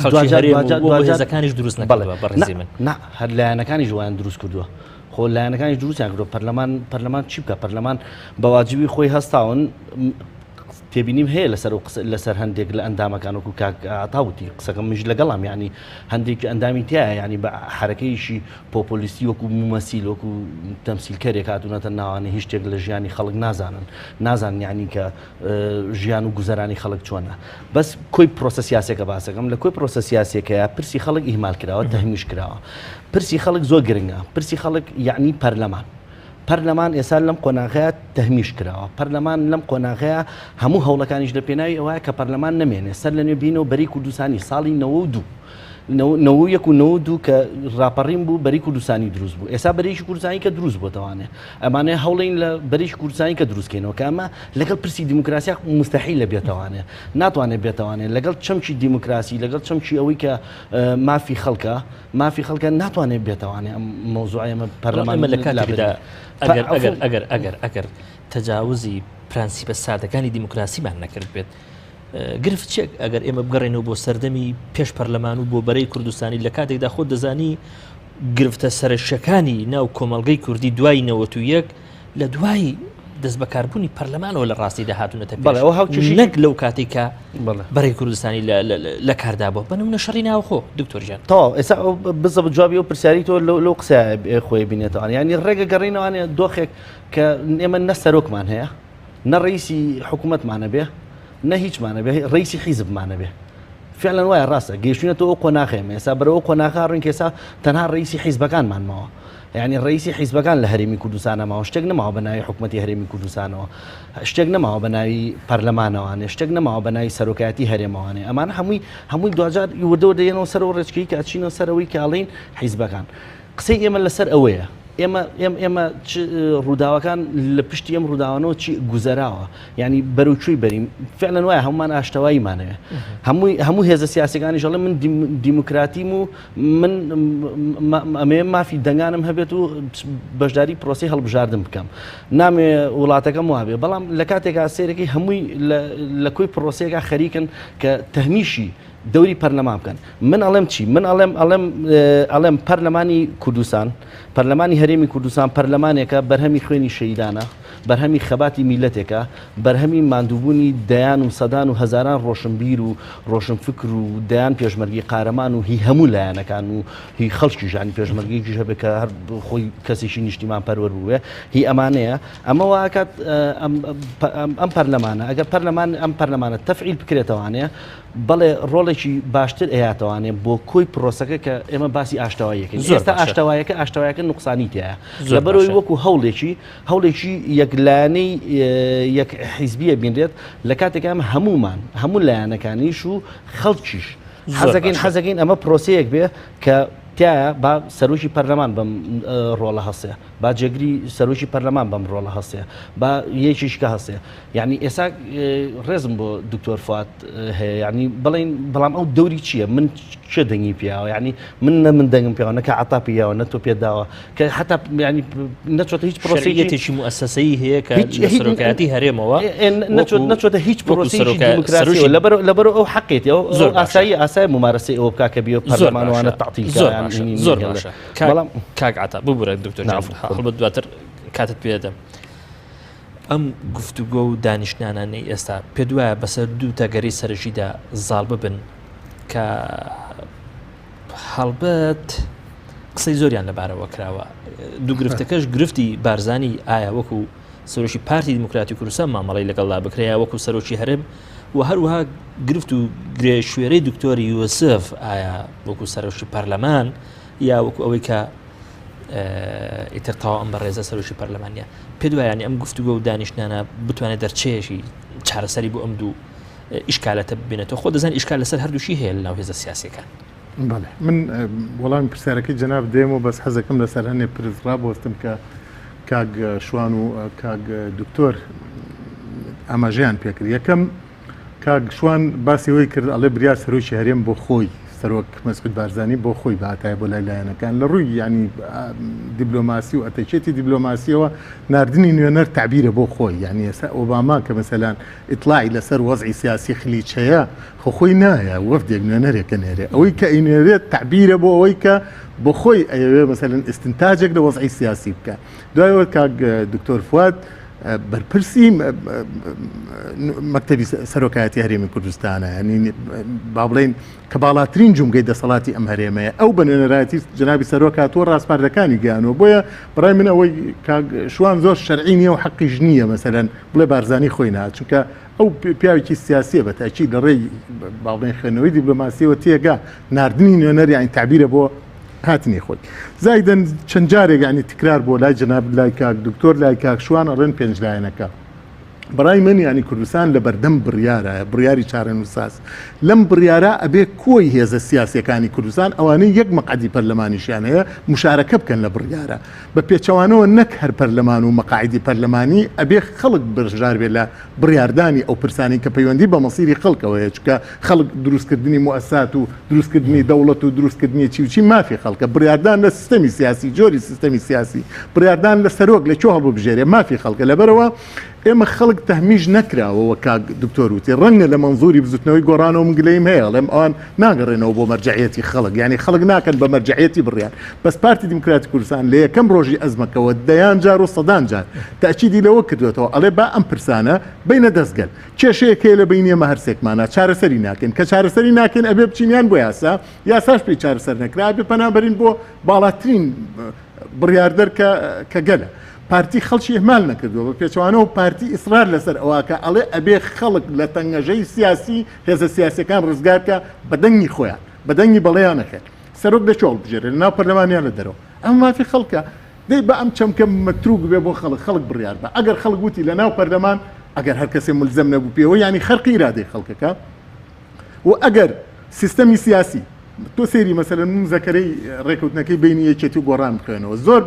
خەڵکی هەرێم و بۆ هێزەکانیش دروست نەکردووە بەڕێزی من. نا هەر لایەنەکانیش وایان دروست کردووە خۆ لایەنەکانیش دروستیان کردووە پەرلەمان پەرلەمان چی بکە پەرلەمان بە واجبی خۆی هەستاون تێبینیم هەیە لەسەر و قسە لەسەر هەندێک لە ئەندامەکان وەکو کاک عەتا وتی قسەکەم منیش لەگەڵام یعنی هەندێکی ئەندامی تایە یعنی بە حرەکەیشی پۆپۆلیستی وەکو مومەسیل وەکو تەمسیلکەرێک هاتوونەتە ناوانە هیچ شتێک لە ژیانی خەڵک نازانن نازانن یعنی کە ژیان و گوزەرانی خەڵک چۆنە بەس کۆی پرۆسە سیاسەکە باسەکەم لە کۆی پرۆسە سیاسەکەیە پرسی خەڵک ئیهمال کراوە تەهمیش کراوە پرسی خەڵک زۆر گرنگە پرسی خەڵک یعنی پەرلەمان پەرلەمان ئێستا لەم قۆناغەیە تەهمیش کراوە پەرلەمان لەم قۆناغەیە هەموو هەوڵەکانیش لە پێناوی ئەوەیە کە پەرلەمان نەمێنێ سەر لە نوێ بینەوە بەری کوردستانی ساڵی 92 91 و 92 کە ڕاپەڕین بوو بەری کوردستانی دروست بوو ئێستا بەرێکی کوردستانی کە دروست بۆتەوانێ ئەمانەیە هەوڵین لە بەرێکی کوردستانی کە دروستکەینەوە کە ئەمە لەگەڵ پرسی دیموکراسیا مستحیل لە بێتەوانێ ناتوانێت بێتەوانێت لەگەڵ چەمکی دیموکراسی لەگەڵ چەمکی ئەوەی کە مافی خەڵکە مافی خەڵکە ناتوانێت بێتەوانێ ئەم مەوزوعە ئێمە پەرلەمان لە کاتێکدا ئەگەر ئەگەر ئەگەر ئەگەر ئەگەر تەجاوزی پرەنسیپە سادەکانی دیموکراسیمان نەکرد بێت. گرفت چیە ئەگەر ئێمە بگەڕێنەوە بۆ سەردەمی پێش پەرلەمان و بۆ بەرەی کوردستانی لە کاتێکدا خۆت دەزانی گرفتە سەرەکیەکانی ناو کۆمەڵگەی کوردی دوای 91 لە دوای دەستبەکاربوونی پەرلەمانەوە لە ڕاستیدا هاتوونەتە پێش بەڵێ، ئەوە هاوکێشەی نەک لەو کاتێک کە بەڵێ. بەرەی کوردستانی لە کاردا بووە بە نمونە شەڕی ناوخۆ دکتۆر گیان. تەواو ئێستا ئەو بزەبت جوابی ئەو پرسیاری تۆ لەو لەو قسەیە خۆی بینێتەوە یانی ڕێگە گەڕینەوانێ دۆخێک کە ئێمە نە سەرۆکمان هەیە نە ڕئیسی حکوومەتمانە بێ نە هیچمانە بێ ڕئیسی حیزبمانە بێ فعلا وایە ڕاستە گەیشتوینەتەوە ئەو قۆناخەیە ئێستا بەرەو ئەو قۆناخە ڕوین کە ئێستا تەنها ڕئیسی حیزبەکانمان ماوە یعنی ڕئیسی حیزبەکان لە هەرێمی کوردستانە ماوە شتێک نەماوە بە ناوی حکوومەتی هەرێمی کوردستانەوە شتێک نەماوە بە ناوی پەرلەمانەوانێ شتێک نەماوە بە ناوی سەرۆکایەتی هەرێمەوانێ ئەمانە هەمووی هەمووی دواجار وردە وردە یەنەوە سەرەوە ڕێچکەی کە ئەچینەوە سەرەوەی کاڵین حیزبەکان قسەی ئێمە لەسەر ئەوەیە ئێمە ئێم ئێمە چ ڕووداوەکان لە پشتی ئەم ڕووداوانەوە چی گوزەراوە یعنی بەرەو کوێی بەرین فعلا وایە هەمومان ئاشتەواییمانەوێ هەمووی هەموو هێزە سیاسەکانیش ئەڵێ من دیموکراتیم و من ئەمێ مافی دەنگانم هەبێت و بەشداری پرۆسی هەڵبژاردن بکەم نامێ وڵاتەکەم وابێ بەڵام لە کاتێکا سێرەکەی هەمووی لە کۆی پرۆسەیەکە خەریکن کە تەهمیشی دەوری پەرلەمان بکەن من ئەڵێم چی من ئەڵێم ئەڵێم ئەڵێم پەرلەمانی کوردستان پەرلەمانی هەرێمی کوردستان پەرلەمانێکە بەرهەمی خوێنی شەیدانە بەرهەمی خەباتی میلەتێکە بەرهەمی ماندووبوونی دەیان و سەدان و هەزاران ڕۆشنبیر و ڕۆشنفکر و دەیان پێشمەرگی قارەمان و هی هەموو لایەنەکان و هی خەڵکی ژانی پێشمەرگێکیش هەبێت کە هەر خۆی کەسێکی نیشتیمان پەروەر بووێ هی ئەمانەیە ئەمە واکات ئەم پەرلەمانە ئەگەر پەرلەمان ئەم پەرلەمانە تەفعیل بکرێتەوانەیە بەڵێ ڕۆڵێکی باشتر ئەیاتەوانێ بۆ کۆی پرۆسەکە کە ئێمە باسی ئاشتەواییەکەین زۆر ئێستا باشە. ئاشتەوایەکە ئاشتەوایەکە نوقسانی تیایە زۆر لەبەرەوەی باشە. وەکو هەوڵێکی هەوڵێکی یەکلایەنەی یەک حیزبیە بینرێت لە کاتێک ئەمە هەمومان هەموو لایەنەکانیش و خەڵکیش زۆر حەزەکەین باشە. حەزەکەین ئەمە پرۆسەیەک بێ کە تایە با سەرۆکی پەرلەمان بەم ڕۆڵە هەسێ با جێگری سەرۆکی پەرلەمان بەم ڕۆڵە هەسێ با یەکیش کە هەسێ یعنی ئێستا ڕێزم بۆ دکتۆر فواد هەیە یعنی بڵین بەڵام ئەو دەوری چییە من کێ دەنگی پیاوە یعنی من نە من دەنگم پیاوە نەکە عتا پیاوە نە تۆ پێداوە کە حتا ینی نەچۆتە هیچ پرۆسیەتێکی موسسەی هەیە کە سەرۆکایەتی هەرێمەوە نەچۆتە هیچ پرۆسیەکی دیموکراسیەوە لەبەر لەبەر ئەو حەقێتی ئەو زۆر ئاسایی ئاسای ممارەسەی ئەوە بکا کە بیە پەرلەمانوانە تەعتیل زۆر زۆر باشە بەڵام کاک عەتا ببورە دکتۆر هەڵبەت دواتر کاتت پێدەم ئەم گفتوگۆ و دانیشتنانانەی ئێستا پێت وایە بەسەر دوو تەگەری سەرەکیدا زاڵ ببن کە هەڵبەت قسەی زۆریان لەبارەوە کراوە دوو گرفتەکەش گرفتی بارزانی ئایا وەکو سەرۆکی پارتی دیموکراتی کوردستان مامەڵی لەگەڵدا بکرێ وەکو سەرۆکی هەرێم و هەروەها گرفت و گرێ شوێرەی دکتۆری یوسف ئایا وەکو سەرۆکی پەرلەمان یا وەکو ئەوەی کە ئیتر تەواو ئەم بەڕێزە سەرۆکی پەرلەمان نیە پێت وایە یانی ئەم گفتوگۆ و دانیشتنانە بتوانێت دەرچەیەکی چارەسەری بۆ ئەم دوو ئیشکالەتە ببینێتەوە خۆ دەزان ئیشکال لەسەر هەردووشی هەیە لەناو هێزە سیاسیەکان. بەڵێ من وەڵامی پرسیارەکەی جەناب دێم و بەس حەزەکەم لەسەر هەنێ پرس ڕابوەستم کە کاک شوان و کاک دکتۆر ئاماژەیان پێکرد یەکەم کاک شوان باسی ئەوەی کرد ئەڵێ بریا سەرۆکی هەرێم بۆ خۆی سەرۆک مەسعود بارزانی بۆ خۆی باتایە بۆ لای لایەنەکان لە ڕووی ینی دیبلۆماسی و ئەتەکێتی دیبلۆماسیەوە ناردنی نوێنەر تعبیرە بۆ خۆی یعنی ئێستا ئۆباما کە مەسەلەن ئیتلاعی لەسەر وەزعی سیاسی خلیج هەیە خۆ خۆی نایە وەفدێک نوێنەرێکە نێرێ ئەوەی کە ئەینێرێت تعبیرە بۆ ئەوەی کە بۆ خۆی ئەیەوێ مەسەلەن ئیستنتاجێک لە وەزعی سیاسی بکە دوایەوە کاک دکتۆر فواد بەرپرسی مەکتەبی سەرۆکایەتی هەرێمی کوردستانە ینی با بڵێین کە باڵاترین جومگەی دەسەڵاتی ئەم هەرێمەیە ئەو بە نوێنەرایەتی جەنابی سەرۆک هاتووە ڕاسپاردەکانی گەیانوە بۆیە بەڕای من ئەوەی کاک شوان زۆر شەرعی نییە و حەقیش نییە مەسەلەن بڵێ بارزانی خۆی نات چونکە ئەو پیاوێکی سیاسیە بە تاکید لە ڕێی با بڵێن خوێندنەوەی دیبلۆماسیەوە تێگا ناردنی نوێنەر یانی تعبیرە بۆ هاتنی خۆی زایدەن چەند جارێک ینی تکرار بۆ لای جەناب لای کاک دکتۆر لای کاک شوان ئەڵێن پێنج لایەنەکە بەڕای من ینی کوردستان لە بەردەم بڕیارە بڕیاری چارەنووساز لەم بڕیارە ئەبێ کۆی هێزە سیاسەکانی کوردستان ئەوانەی یەک مەقعدی پەرلەمانیشیان هەیە مشارەکە بکەن لە بڕیارە بە پێچەوانەوە نەک هەر پەرلەمان و مەقاعیدی پەرلەمانی ئەبێ خەڵک بەشدار بێت لە بڕیاردانی ئەو پرسانەی کە پەیوەندی بە مەسیری خەڵکەوە هەیە، چونکە خەڵک دروستکردنی موئەسات و دروستکردنی دەوڵەت و دروستکردنی چی و چی مافی خەڵکە، بڕیاردان لە سیستەمی سیاسی، جۆری سیستەمی سیاسی، بڕیاردان لە سەرۆک لە کوێ هەڵببژێرێ مافی خەڵکە، لەبەرئەوە. ئێمە خەڵک تەهمیش نەکراوە وەک کاک دکتۆر وتی، ڕەنگە لە مەنزوری بزوتنەوەی گۆڕانەوە من گلەییم هەیە ئەڵێم ئەوان ناگەڕێنەوە بۆ مەرجەعیەتی خەڵک یانی خەڵک ناکەن بە مەرجەعیەتی بڕیار بەس پارتی دیموکراتی کوردستان لە یەکەم ڕۆژی ئەزمەکەوە دەیان جار و سەدان جار تەئکیدی لەوە کردوێتەوە ئەڵێ با ئەم پرسانە بینە دەست گەل کێشەیەک هەیە لە بەینی ئێمە هەرسێکمانە چارەسەری ناکەین کە چارەسەری ناکەین ئەبێ بچین یان بۆ یاسا یاساش پێی چارەسەر نەکرا ئەبێ پەنا بەرین بۆ باڵاترین بڕیاردەر کە کە گەلە. پارتی خەڵکی ئیهمال نەکردووە، بە پێچەوانەوە پارتی ئیسرار لەسەر ئەوە کە ئەڵێ ئەبێ خەڵک لە تەنگەژەی سیاسی هێزە سیاسیەکان ڕزگار کە بە دەنگی خۆیان، بە دەنگی بەڵێ یان نەخێر. سەرۆک لە کوێ هەڵبژێرێ؟ لە ناو پەرلەمان یان لە دەرەوە؟ ئەمە مافی خەڵکە. دەی با ئەم چەمکە مەتروک بێ بۆ خەڵک، خەڵک بڕیار با. ئەگەر خەڵک وتی لە ناو پەرلەمان، ئەگەر هەر کەسێ مولزەم نەبوو پێوە، یانی خەرقی ئیرادەی خەڵکەکە. و ئەگەر سیستەمی سیاسی تۆ سەیری مەسەلەن مزەکەرەی ڕێکەوتنەکەی بینی یەکێتی و گۆڕان بخوێنەوە زۆر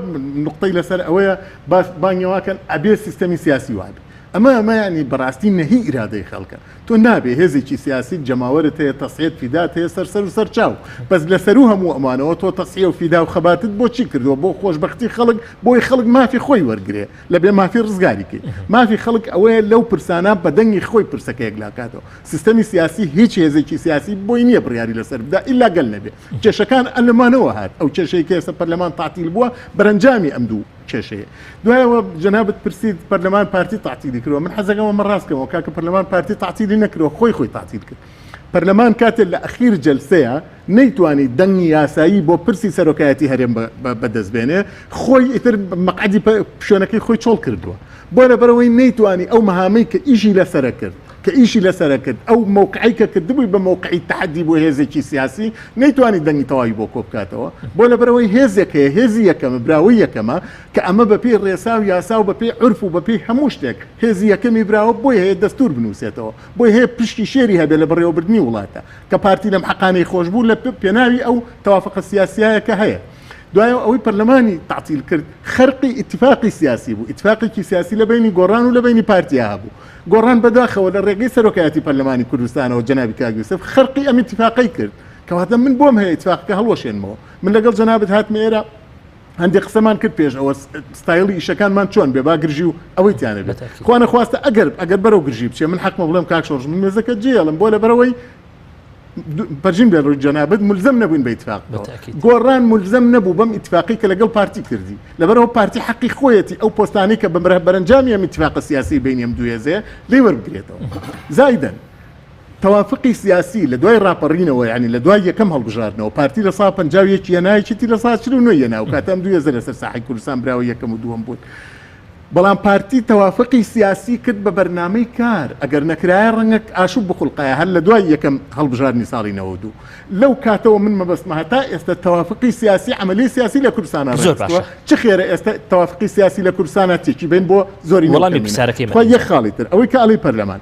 نقطەی لەسەر ئەوەیە باس بانگەواکەن ئەبێ سیستەمی سیاسی وابێ ئەمە ئەمە ینی بەڕاستی نەهی ئیرادەی خەڵکە تۆ نابێ هێزێکی سیاسی جەماوەرت هەیە تەسیەت فیدات هەیە سەر سەر و سەر چاو بەس لە سەرو هەموو ئەمانەوە تۆ تەسیە و فیدا و خەباتت بۆچی کردووە بۆ خۆشببختی خەڵک بۆی خەڵک مافی خۆی وەرگێ لە بێ مافی ڕزگاری کەی مافی خەڵک ئەوەیە لەو پرسانە بە دەنگی خۆی پرسەکە یەکلاکاتەوە سیستەمی سیاسی هیچ هێزێکی سیاسی بۆی نییە بڕیاری لەسەر بدا ئیلا گەل نەبێ کێشەکان ئەلمانەوە هات ئەو کێشەی کە ئێستا پەرلەمان تاتیل بووە بەرەنجامی ئەم دوو کێشەیە دوایەوە جەنابت پرسیت پەرلەمان پارتی تاتیلی کردووە من حەزەکەم ئەمە ڕاستکەمەوە کاکە پەرلەمان پارتی تاتیلی نەکردووە خۆی خۆی تاتیل کرد پەرلەمان کاتێ لە ئەخیر جەلسەیە نەیتوانی دەنگی یاسایی بۆ پرسی سەرۆکایەتی هەرێم بەدەست بێنێ، خۆی ئیتر مەقعەدی شوێنەکەی خۆی چۆڵ کردووە. بۆ لەبەرئەوەی نەیتوانی ئەو مەهامەی کە ئیشی لەسەرە کرد، کە ئیشی لەسەرە کرد، ئەو مەوقعەی کە کردبووی بە مەوقعی تەحەدی بۆ هێزێکی سیاسی، نەیتوانی دەنگی تەواوی بۆ کۆبکاتەوە. بۆ لەبەرئەوەی هێزێک هەیە، هێزی یەکەمە، براوەی یەکەمە، کە ئەمە بەپێی ڕێسا و یاسا و بەپێی عورف و بەپێی هەموو شتێک هێزی یەکەمی براوە، بۆی هەیە دەستوور بنووسێتەوە. بۆی هەیە پشکی شێری هەبێ لە بەڕێوەبردنی وڵاتە کە پارتی لەم حەقانەی خۆش بوو لە پێناوی ئەو تەوافقە سیاسیایە کە هەیە. دوای ئەوەی پەرلەمانی تەعتیل کرد خەرقی ئیتفاقی سیاسی بوو، ئیتفاقێکی سیاسی لە بەینی گۆڕان و لە بەینی پارتیا هەبوو. گۆڕان بەداخەوە لە ڕێگەی سەرۆکایەتی پەرلەمانی کوردستانەوە جەنابی کاک یوسف خەرقی ئەم ئیتفاقەی کرد. کەواتە من بۆم هەیە ئیتفاقەکە هەڵوەشێنمەوە. من لەگەڵ جەنابت هاتمە ئێرە هەندێک قسەمان کرد پێش ئەوە ستایلی ئیشەکانمان چۆن بێ با گرژی و ئەوەی تیانە بێت خوانە خواستە ئەگەر ئەگەر بەرەو گرژی بچێ من حەقمە بڵێم کاک شۆڕش من مێزەکە جێڵم بۆ لەبەرەوەی پەرژین بێ ڕووی جەنابت ملزم نەبووین بە ئیتفاق گۆڕان ملزم نەبوو بەم ئیتفاقی کە لەگەڵ پارتی کردی لەبەرەوە پارتی حەقی خۆیەتی ئەو پۆستانی کە بەمرە بەرەنجامی ئەم ئیتفاقە سیاسی بینی ئەم دوێزێ لێ وەربگرێتەوە زایدەن تەوافقی سیاسی لە دوای ڕاپەڕینەوە یانی لە دوای یەکەم هەڵبژاردنەوە پارتی لە سا 51 یەنا یەکێتی لە سا 49 یەنا و کاتە ئەم دوو هێزە لەسەر ساحەی کوردستان براوە یەکەم و دووەم بوون بەڵام پارتی تەوافقی سیاسی کرد بە بەرنامەی کار ئەگەر نەکرایە ڕەنگە ئاشوب بخولقایە هەر لە دوای یەکەم هەڵبژاردنی ساڵی 92 لەو کاتەوە من مەبەستمە هەتا ئێستا تەوافقی سیاسی عملی سیاسی لە کوردستانە زۆر باشە چ خێرە ئێستا تەوافقی سیاسی لە کوردستانە تێکی بین بۆ زۆری وەڵامی پرسیارەکەی من یەک خاڵی تر ئەوەی کە ئەڵێی پەرلەمان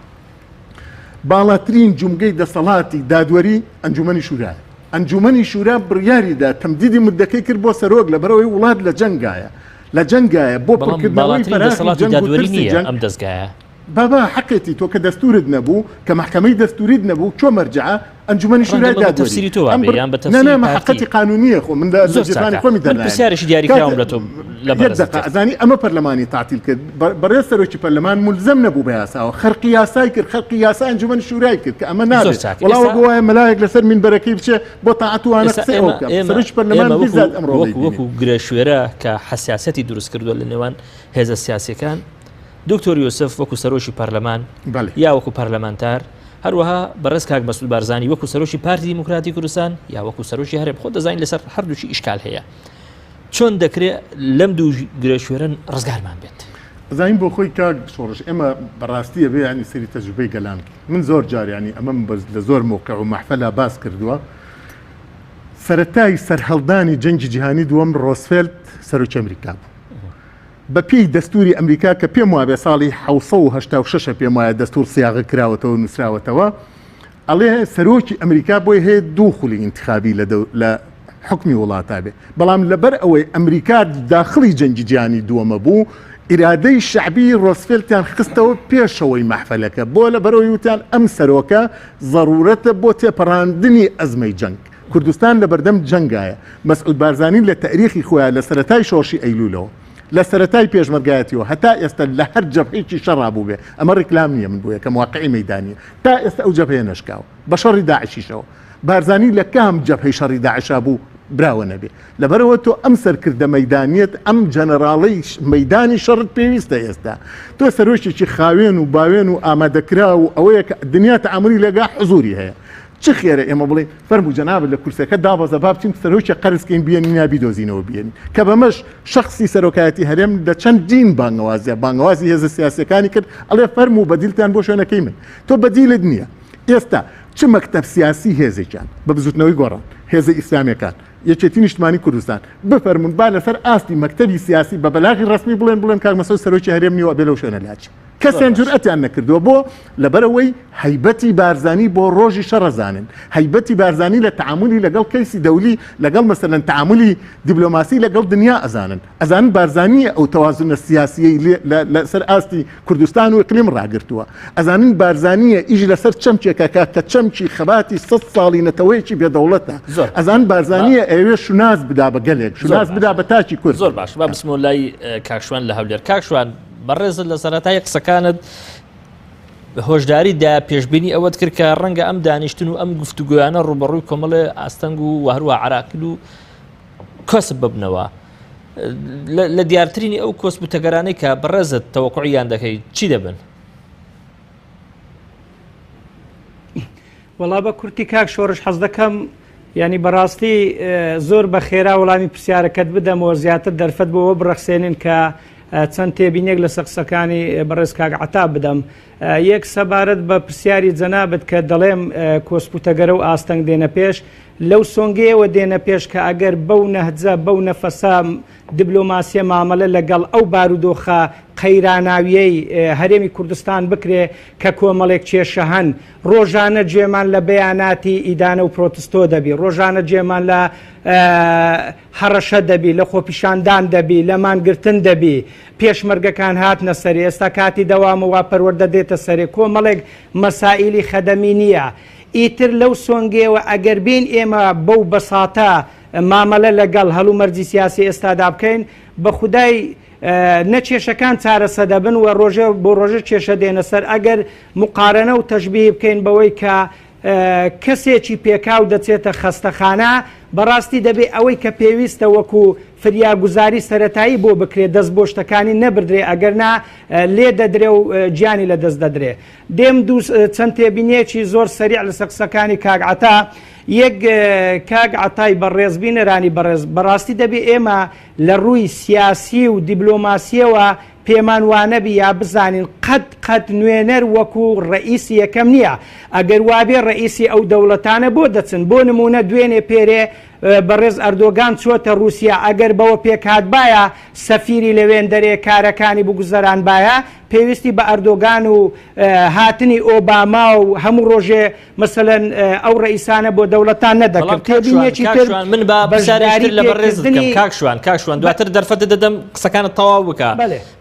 باڵاترین جومگەی دەسەڵاتی دادوەری ئەنجومەنی شورایە. ئەنجومەنی شورا بڕیاری دا تەمدیدی موددەکەی کرد بۆ سەرۆک لەبەرئەوەی وڵات لە جەنگایە لە جەنگایە بۆ بەڵام پڕکردنەوەی باڵاترین فەراغی دەسەڵاتی جەنگ و دادوەری ترسی نییە جەنگ. ئەم دەزگایە. بابا حەقێتی تۆ کە دەستورت نەبوو کە مەحکەمەی دەستوریت نەبوو کۆ مەرجەعە ئەنجومەنی ڕەنگە شورای ئەمە بە دادوەری تەفسیری تۆ ئەم وابێ بڕ یان بە نا تەفسیری نا مە پارتی. حەقەتی قانونیە خۆ من لە زۆر جێفانی چاکە خۆمی من دەرنایەنم پرسیارێکی کاتێ دیاریکراوم لە تۆ لە یەک بەڕێزت دەقە کرد. ئەزانی ئەمە پەرلەمانی تەعتیل کرد بەڕێز سەرۆکی پەرلەمان مولزەم نەبوو بە یاساوە خەرقی یاسای کرد خەرقی یاسای ئەنجومەنی شورای کرد کە ئەمە زۆر نابێ چاکە وەڵا ئێستا وەک وایە مەلایەک لەسەر مینبەرەکەی بچێ بۆ تاعەت و وانە ئێستا قسەی ئەوە ئێمە بکا ئێمە سەرۆکی پەرلەمان ئێمە وەکو بیزات ئەم ڕۆڵەی وەکو بینێ. وەکو گرێشوێرە کە حەساسیەتی دروست کردووە لە نێوان هێزە سیاسیەکان دکتۆر یوسف وەکو سەرۆکی پەرلەمان بەڵێ. یا وەکو پەرلەمانتار هەروەها بەڕێز کاک مەسعود بارزانی وەکو سەرۆکی پارتی دیموکراتی کوردستان یا وەکو سەرۆکی هەرێم خۆ دەزانین لەسەر هەردووکی ئیشکال هەیە چۆن دەکرێت لەم دوو گرێشوێرە ڕزگارمان بێت؟ ئەزانین بۆ خۆی کاک شۆڕش ئێمە بەڕاستی ئەبێ یانی سەیری تەجروبەی گەلان بکەین من زۆر جار یانی ئەمەم بەس لە زۆر مەوقع و مەحفەلا باس کردووە سەرەتای سەرهەڵدانی جەنگی جیهانی دووەم ڕۆزفێلت سەرۆکی ئەمریکا بوو بە پێی دەستوری ئەمریکا کە پێم وابێ ساڵی 1970 پێم وایە دەستور سیاغە کراوەتەوە نووسراوەتەوە ئەڵێ سەرۆکی ئەمریکا بۆی هەیە دوو خولی ئینتخابی لە لە حوکمی وڵاتا بێ بەڵام لەبەر ئەوەی ئەمریکا داخڵی جەنگی جیهانی دووەمە بوو ئیرادەی شەعبی ڕۆزفێلتیان خستەوە پێشەوەی مەحفەلەکە بۆ لەبەرەوەی وتیان ئەم سەرۆکە زەرورەتە بۆ تێپەڕاندنی ئەزمەی جەنگ کوردستان لەبەردەم جەنگایە مەسعود بارزانی لە تەئریخی خۆیان لە سەرەتای شۆڕشی ئەیلولەوە. لە سەرەتای پێشمەرگایەتیەوە هەتا ئێستا لە هەر جەبهەیەکی شەڕا بووبێ، ئەمە ڕیکلام نییە من بۆ یەکەم واقعی مەیدانییە، تا ئێستا ئەو جەبهەیە نەشکاوە بە شەڕی داعشیشەوە. بارزانی لە کام جەبهەی شەڕی داعشا بوو براوە نەبێ؟ لەبەرئەوە تۆ ئەم سەرکردە مەیدانیەت، ئەم جەنەراڵەی مەیدانی شەڕت پێویستە ئێستا. تۆ سەرۆکێکی خاوێن و باوێن و ئامادەکراو و ئەوەیە کە دنیا تەعامولی لەگا حزوری هەیە. چ خێرە ئێمە بڵێین فەرموو جەنابت لە کورسەکە دابەزە با بچین سەرۆکێک قەرز کەین بێنین یا بیدۆزینەوە بێنین کە بەمەش شەخسی سەرۆکایەتی هەرێم لە چەندین بانگەوازیا بانگەوازی هێزە سیاسیەکانی کرد ئەڵێ فەرموو بەدیلتان بۆ شوێنەکەی من تۆ بەدیلت نییە ئێستا چ مەکتەب سیاسی هێزێکیان بە بزوتنەوەی گۆڕان هێزە ئیسلامیەکان یەکێتی نیشتمانی کوردستان بفەرمونون با لەسەر ئاستی مەکتەبی سیاسی بە بەلاغی ڕەسمی بڵێن بڵێن کاک مەسعود سەرۆکی هەرێم نیوە بێ لەو شوێنە لاچی کەسیان جورئەتیان نەکردووە بۆ؟ لەبەرئەوەی هەیبەتی بارزانی بۆ ڕۆژی شەڕ ئەزانن، هەیبەتی بارزانی لە تەعامولی لەگەڵ کەیسی دەولی لەگەڵ مەسەلەن تەعامولی دیبلۆماسی لەگەڵ دنیا ئەزانن، ئەزانن بارزانییە ئەو تەوازنە سیاسیەی لەسەر ئاستی کوردستان و ئیقلیم ڕاگرتووە، ئەزانن بارزانییە ئیش لەسەر چەمکێک ئەکا کە چەمکی خەباتی سەت ساڵی نەتەوەیەکی بێ دەوڵەتە، ئەزانن بارزانییە ئەیەوێ شوناس بدا بە گەلێک، شوناس بدا بە تاکی کورد. زۆر باش با بچمەوە لای کاک شوان لە هەولێر. کاک شوان بەڕێزت لە سەرەتای قسەکانت هۆشداری دا پێشبینی ئەوەت کرد کە ڕەنگە ئەم دانیشتن و ئەم گفتوگۆیانە ڕوبەڕووی کۆمەڵێ ئاستەنگ و هەروە عراقیل و کۆسپ ببنەوە لە دیارترینی ئەو کۆسپ و تەگەرانەی کە بەڕێزت تەوەقعیان دەکەی چی دەبن؟ وەڵا بە کورتی کاک شۆڕش حەز دەکەم ینی بەڕاستی زۆر بە خێرا وەڵامی پرسیارەکەت بدەمەوە زیاتر دەرفەت بۆەوە بڕەخسێنین کە چەند تێبینێک لەسەر قسەکانی بەڕێز کاک عەتا بدەم یەک سەبارەت بە پرسیاری جەنابت کە دەڵێم کۆسپ و تەگەرە و ئاستەنگ دێنە پێش لەو سۆنگەیەوە دێنە پێش کە ئەگەر بەو نەهجە بەو نەفەسە دبلۆماسیە مامەلە لەگەڵ ئەو بارودۆخە قەیراناویەی هەرێمی کوردستان بکرێ کە کۆمەڵێک کێشە هەن ڕۆژانە گوێمان لە بەیاناتی ئیدانە و پرۆتستۆ دەبی، ڕۆژانە گوێمان لە هەڕەشە دەبی، لە خۆپیشاندان دەبی، لە مانگرتن دەبی، پێشمەرگەکان هاتنە سەرێ، ئێستا کاتی دەوامە وا پەروەردە دێتە سەرێ، کۆمەڵێک مەسائیلی خەدەمی نییە. ئیتر لەو سۆنگەیەوە ئەگەر بێین ئێمە بەو بەساتە مامەلە لەگەڵ هەلومەرجی سیاسی ئێستادا بکەین، بە خودای نە کێشەکان چارەسە دەبن و ڕۆژێ بۆ ڕۆژە کێشە دێنە سەر، ئەگەر موقارەنە و تەشبیهی بکەین بەوەی کە کەسێکی پێکاو دەچێتە خەستەخانە، بەڕاستی دەبێ ئەوەی کە پێویستە وەکو فریاگوزاری سەرەتایی بۆ بکرێ دەست بۆ شتەکانی نەبردرێ ئەگەرنا لێ دەدرێ و گیانی لە دەست دەدرێ. دێم دوو چەند تێبینیەکی زۆر سەریع لەسەر قسەکانی کاک عەتا. یەک کاک عەتای بەڕێز بینەرانی بەڕێز بەڕاستی دەبێ ئێمە لە ڕووی سیاسی و دیبلۆماسیەوە پێمان وانەبی یا بزانین قەت قەت نوێنەر وەکو ڕەئیسی یەکەم نیە ئەگەر وابێ ڕەئیسی ئەو دەوڵەتانە بۆ دەچن بۆ نمونە دوێنێ پێرێ بەڕێز ئەردۆگان چۆتە ڕوسیا ئەگەر بەوە پێکهاتبایە سەفیری لەوێندەرێ کارەکانی بگوزەرانبایە پێویستی بە ئەردۆگان و هاتنی ئۆباما و هەموو ڕۆژێ مەسەلەن ئەو ڕەئیسانە بۆ دەوڵەتان نەدەکرد. تێبینیەکی تر من با بەشداری لە بەڕێزت بکەم کاک شوان کاک شوان دواتر دەرفەتت دەدەم قسەکانت تەواو بکە.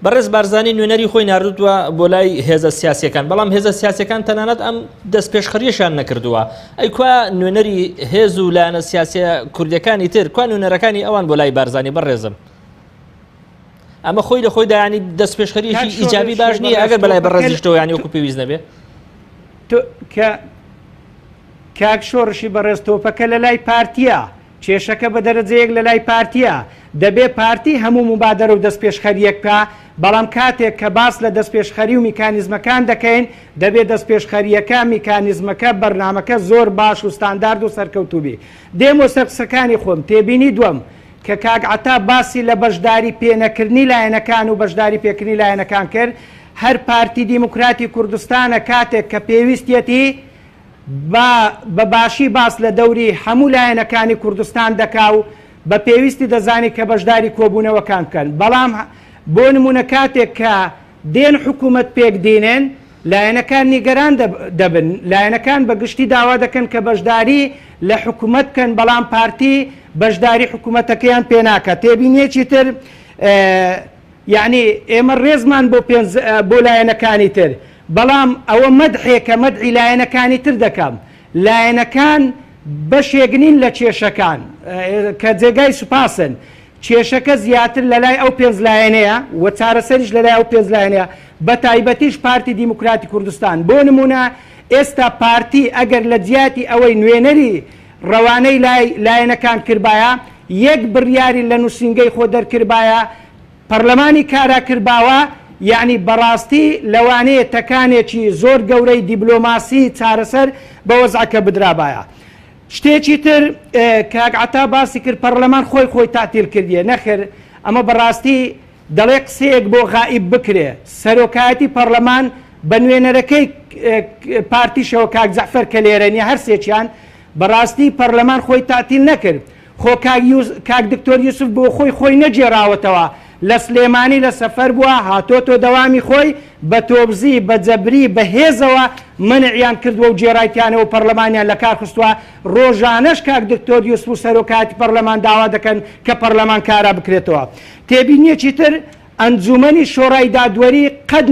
بەڕێز بارزانی نوێنەری خۆی ناردووە بۆ لای هێزە سیاسیەکان بەڵام هێزە سیاسیەکان تەنانەت ئەم دەستپێشخەریەشیان نەکردووە ئەی کوا نوێنەری هێز و لایەنە سیاسیە کوردیەکانی تر کوا نوێنەرەکانی ئەوان بۆ لای بارزانی بەڕێزم ئەمە خۆی لە خۆیدا ینی دەستپێشخەریەکی ئیجابی باش نییە ئەگەر بەلای بەڕێزیشتەوە ینی وەکو پێویست نەبێ کە کاک شۆڕشی بەڕێز تۆپەکە لە لای پارتیە کێشەکە بە دەرەجەیەک لە لای پارتیە دەبێ پارتی هەموو موبادەرە و دەستپێشخەریەک بکا بەڵام کاتێک کە باس لە دەستپێشخەری و میکانیزمەکان دەکەین دەبێ دەستپێشخەریەکە میکانیزمەکە بەرنامەکە زۆر باش و ستاندارد و سەرکەوتوو بی دێمۆ سەر قسەکانی خۆم تێبینی دوەم کە کاک عەتا باسی لە بەشداری پێنەکردنی لایەنەکان و بەشداری پێکردنی لایەنەکان کرد، هەر پارتی دیموکراتی کوردستانە کاتێک کە پێویستیەتی با بە باشی باس لە دەوری هەموو لایەنەکانی کوردستان دەکا و بە پێویستی دەزانی کە بەشداری کۆبوونەوەکان بکەن بەڵام بۆ نموونە کاتێک کە دێن حکوومەت پێک دینێن لایەنەکان نیگەران دەبن، لایەنەکان بە گشتی داوا دەکەن کە بەشداری لە حکومەت بکەن، بەڵام پارتی بەشداری حکومەتەکەیان پێ ناکات. تێبینییەکی تر، یەعنی ئێمە ڕێزمان بۆ پێنج بۆ لایەنەکانی تر، بەڵام ئەوە مەدحێکە مەدحی لایەنەکانی تر دەکەم، لایەنەکان بەشێک نین لە کێشەکان کە جێگای سوپاسن. کێشەکە زیاتر لەلای ئەو پێنج لایەنەیە و چارەسەریش لەلای ئەو پێنج لایەنەیە بەتایبەتیش پارتی دیموکراتی کوردستان. بۆ نموونە ئێستا پارتی ئەگەر لە جیاتی ئەوەی نوێنەری ڕەوانەی لای لایەنەکان کردبایە، یەک بڕیاری لە نووسینگەی خۆ دەرکردبایە، پەڕلەمانی کارا کردباوە، یەعنی بەڕاستی لەوانەیە تەکانێکی زۆر گەورەی دیبلۆماسی چارەسەر بە وەزعەکە بدرابایە. شتێکی تر کاک عەتا باسی کرد پەڕلەمان خۆی خۆی تەعتیل کردیە، نەخێر ئەمە بەڕاستی دەڵێ قسەیەک بۆ غائیب بکرێ، سەرۆکایەتی پەڕلەمان بە نوێنەرەکەی پارتیشەوە کاک جەعفەر کە لێرە نیە هەرسێکیان بەڕاستی پەڕلەمان خۆی تەعتیل نەکرد خۆ کاک یوس کاک دکتۆر یوسف بۆ خۆی خۆی نەگێڕاوەتەوە لە سلێمانی لە سەفەر بووە هاتۆتۆ دەوامی خۆی بە تۆبزی بە جەبری بە هێزەوە مەنعیان کردووە و گێڕایتیانەوە و پەڕلەمانیان لە کار خستووە ڕۆژانەش کاک دکتۆر یوسف و سەرۆکایەتی پەڕلەمان داوا دەکەن کە پەڕلەمان کارا بکرێتەوە تێبینیەکی تر ئەنجومەنی شۆڕای دادوەری قەد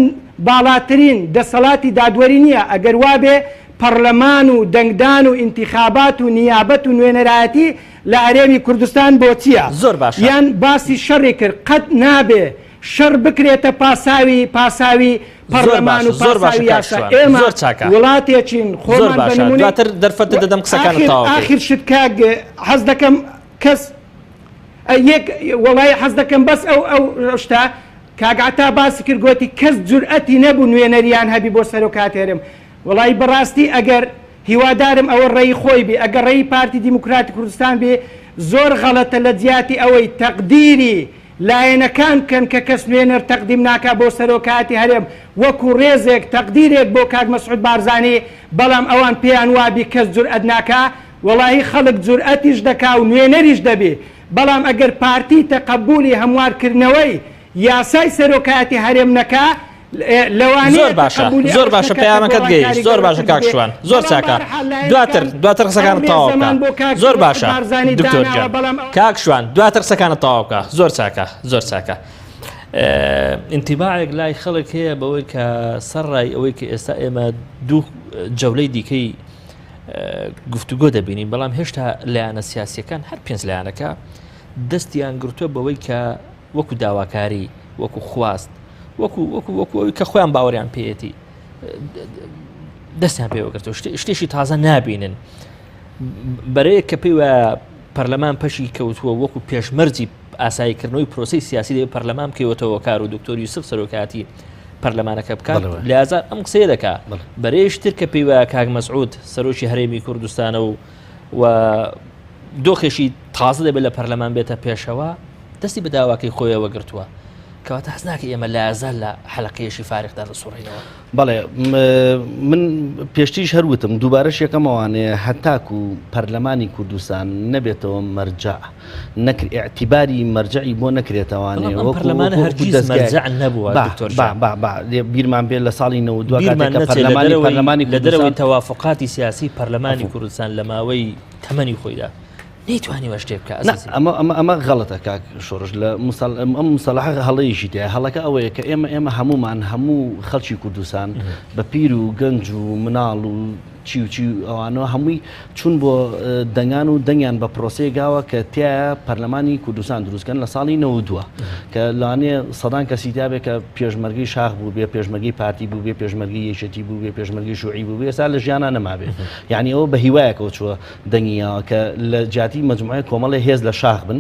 باڵاترین دەسەڵاتی دادوەری نیە، ئەگەر وابێ پەڕلەمان و دەنگدان و ئینتیخابات و نیابەت و نوێنەرایەتی لە هەرێمی کوردستان بۆ چیە؟ زۆر باشە. یان باسی شەڕی کرد قەت نابێ شەڕ بکرێتە پاساوی پاساوی زۆر پەڕلەمان باشە و زۆر باشە پاساوی کاک یاسا شوان ئێمە زۆر چاکە وڵاتێکین زۆر خۆمان بە باشە نمونەی دواتر دەرفەتت دەدەم قسەکانت ئاخر تەواو کەی. ئاخر شت کاک حەز دەکەم کەس یەک وەڵای حەز دەکەم بەس ئەو ئەو شتە کاک عەتا باسی کرد گۆتی کەس جورئەتی نەبوو نوێنەریان هەبی بۆ سەرۆکاتی هەرێم وەڵای بەڕاستی ئەگەر هیوادارم ئەوە ڕێی خۆی بی ئەگەر ڕێی پارتی دیموکراتی کوردستان بی زۆر غەڵەتە لە جیاتی ئەوەی تەقدیری لایەنەکان بکەن کە کەس نوێنەر تەقدیم ناکا بۆ سەرۆکایەتی هەرێم وەکو ڕێزێک تەقدیرێک بۆ کاک مەسعود بارزانی بەڵام ئەوان پێیان وابی کەس جورئەت ناکا وەڵاهی خەڵک جورئەتیش دەکا و نوێنەریش دەبی بەڵام ئەگەر پارتی تەقەبولی هەموار کردنەوەی یاسای سەرۆکایەتی هەرێم نەکا لەوانەیە زۆر باشە تەقەبولی زۆر ئەوەش باشە نەکا کە پەیامەکەت گەیشت گۆڕانکاری زۆر باشە گەورەتر کاک ببێ شوان زۆر بەڵام چاکە بەهەرحاڵ دواتر لایەنەکان دواتر ئەو قسەکانت تەواو بکە ڕێزەمان بۆ کاک زۆر مەسعود باشە بارزانی دکتۆر داناوە گیان بەڵام ئەوە کاک شوان دواتر قسەکانت تەواو بکە زۆر چاکە زۆر چاکە ئینتیباعێک لای خەڵک هەیە بەوەی کە سەرڕای ئەوەی کە ئێستا ئێمە دوو جەولەی دیکەی گفتوگۆ دەبینین، بەڵام هێشتا لایەنە سیاسیەکان هەر پێنج لایەنەکە دەستیان گرتووە بەوەی کە وەکو داواکاری وەکو خواست وەکو وەکو وەکو ئەوی کە خۆیان باوەریان پێیەتی دەستیان پێوەگرتەوە شتێکی تازە نابینن بەرەیەک کە پێی وایە پەرلەمان پەشی کەوتووە وەکو پێشمەرجی ئاساییکردنەوەی پرۆسی سیاسی دەبێت پەرلەمان بکەوێتەوە کار و دکتۆر یوسف سەرۆکاتی پەرلەمانەکە بکات لازار ئەم قسەیە دەکا بەرەیەش تر کە پێی وایە کاک مەسعود سەرۆکی هەرێمی کوردستانە و و دۆخێکی تازە دەبێت لە پەرلەمان بێتە پێشەوە دەستی بە داواکەی خۆیەوە گرتووە کەواتە حەز ناکە ئێمە لازار لە حەلقەیەکی فارغدا دەسوڕینەوە. بەڵێ من پێشتریش هەر وتم دووبارەش یەکەمەوانەیە هەتاکو پەرلەمانی کوردستان نەبێتەوە مەرجەع نەکر ئیعتیباری مەرجەعی بۆ نەکرێتەوانێ بەڵام ئەم پەرلەمانە هەرگیز مەرجەع نەبووە دکتۆر با با با بیرمان بێ لە ساڵی 92 بیرمان کاتێک کە نەچێت لە پەرلەمانی دەرەوەی پەرلەمانی لە دەرەوەی کوردستان تەوافقاتی سیاسی پەرلەمانی عەفو. کوردستان لە ماوەی تەمەنی خۆیدا نەیتوانیوە شتێ بکا نا ئەزیزی. ئەمە ئەمە ئەمە غەڵەتە کاک شۆڕش لە مسەڵ ئەم مسەڵەحە هەڵەیەکی تیایە هەڵەکە ئەوەیە کە ئێمە ئێمە هەموومان هەموو خەڵکی کوردستان بە پیر و گەنج و مناڵ و چی و چی و ئەوانەوە هەمووی چوون بۆ دەنگان و دەنگیان بە پرۆسەیەک گاوە کە تیایە پەرلەمانی کوردستان دروستکەن لە ساڵی 92 کە لەوانەیە سەدان کەسی تیابێ کە پێشمەرگەی شاخ بوو بێ پێشمەرگەی پارتی بوو بێ پێشمەرگەی یەکێتی بوو بێ پێشمەرگەی شوعی بوو بێ ئێستا لە ژیانا نەمابێ یعنی ئەوە بە هیوایەکەوە چووە دەنگی یاوە کە لە جیاتی مەجموعەیەک کۆمەڵێ هێز لە شاخ بن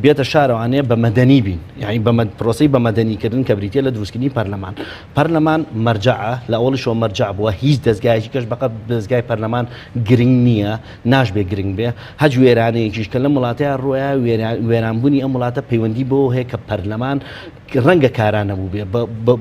بێتە شارەوانێ بە مەدەنی بین یعنی بە پرۆسەی بە مەدەنیکردن کە بریتیە لە دروستکردنی پەرلەمان پەرلەمان مەرجەعە لە ئەوڵیشەوە مەرجەع بووە هیچ دەزگایەکی کەش بەقەد دەزگای پەرلەمان گرنگ نییە ناشبێ گرنگ بێ هەچ وێرانەیەکیش کە لەم وڵاتەیە ڕۆیا وێرانبوونی ئەم وڵاتە پەیوەندی بەوە هەیە کە پەرلەمان ڕەنگە کارا نەبوو بێ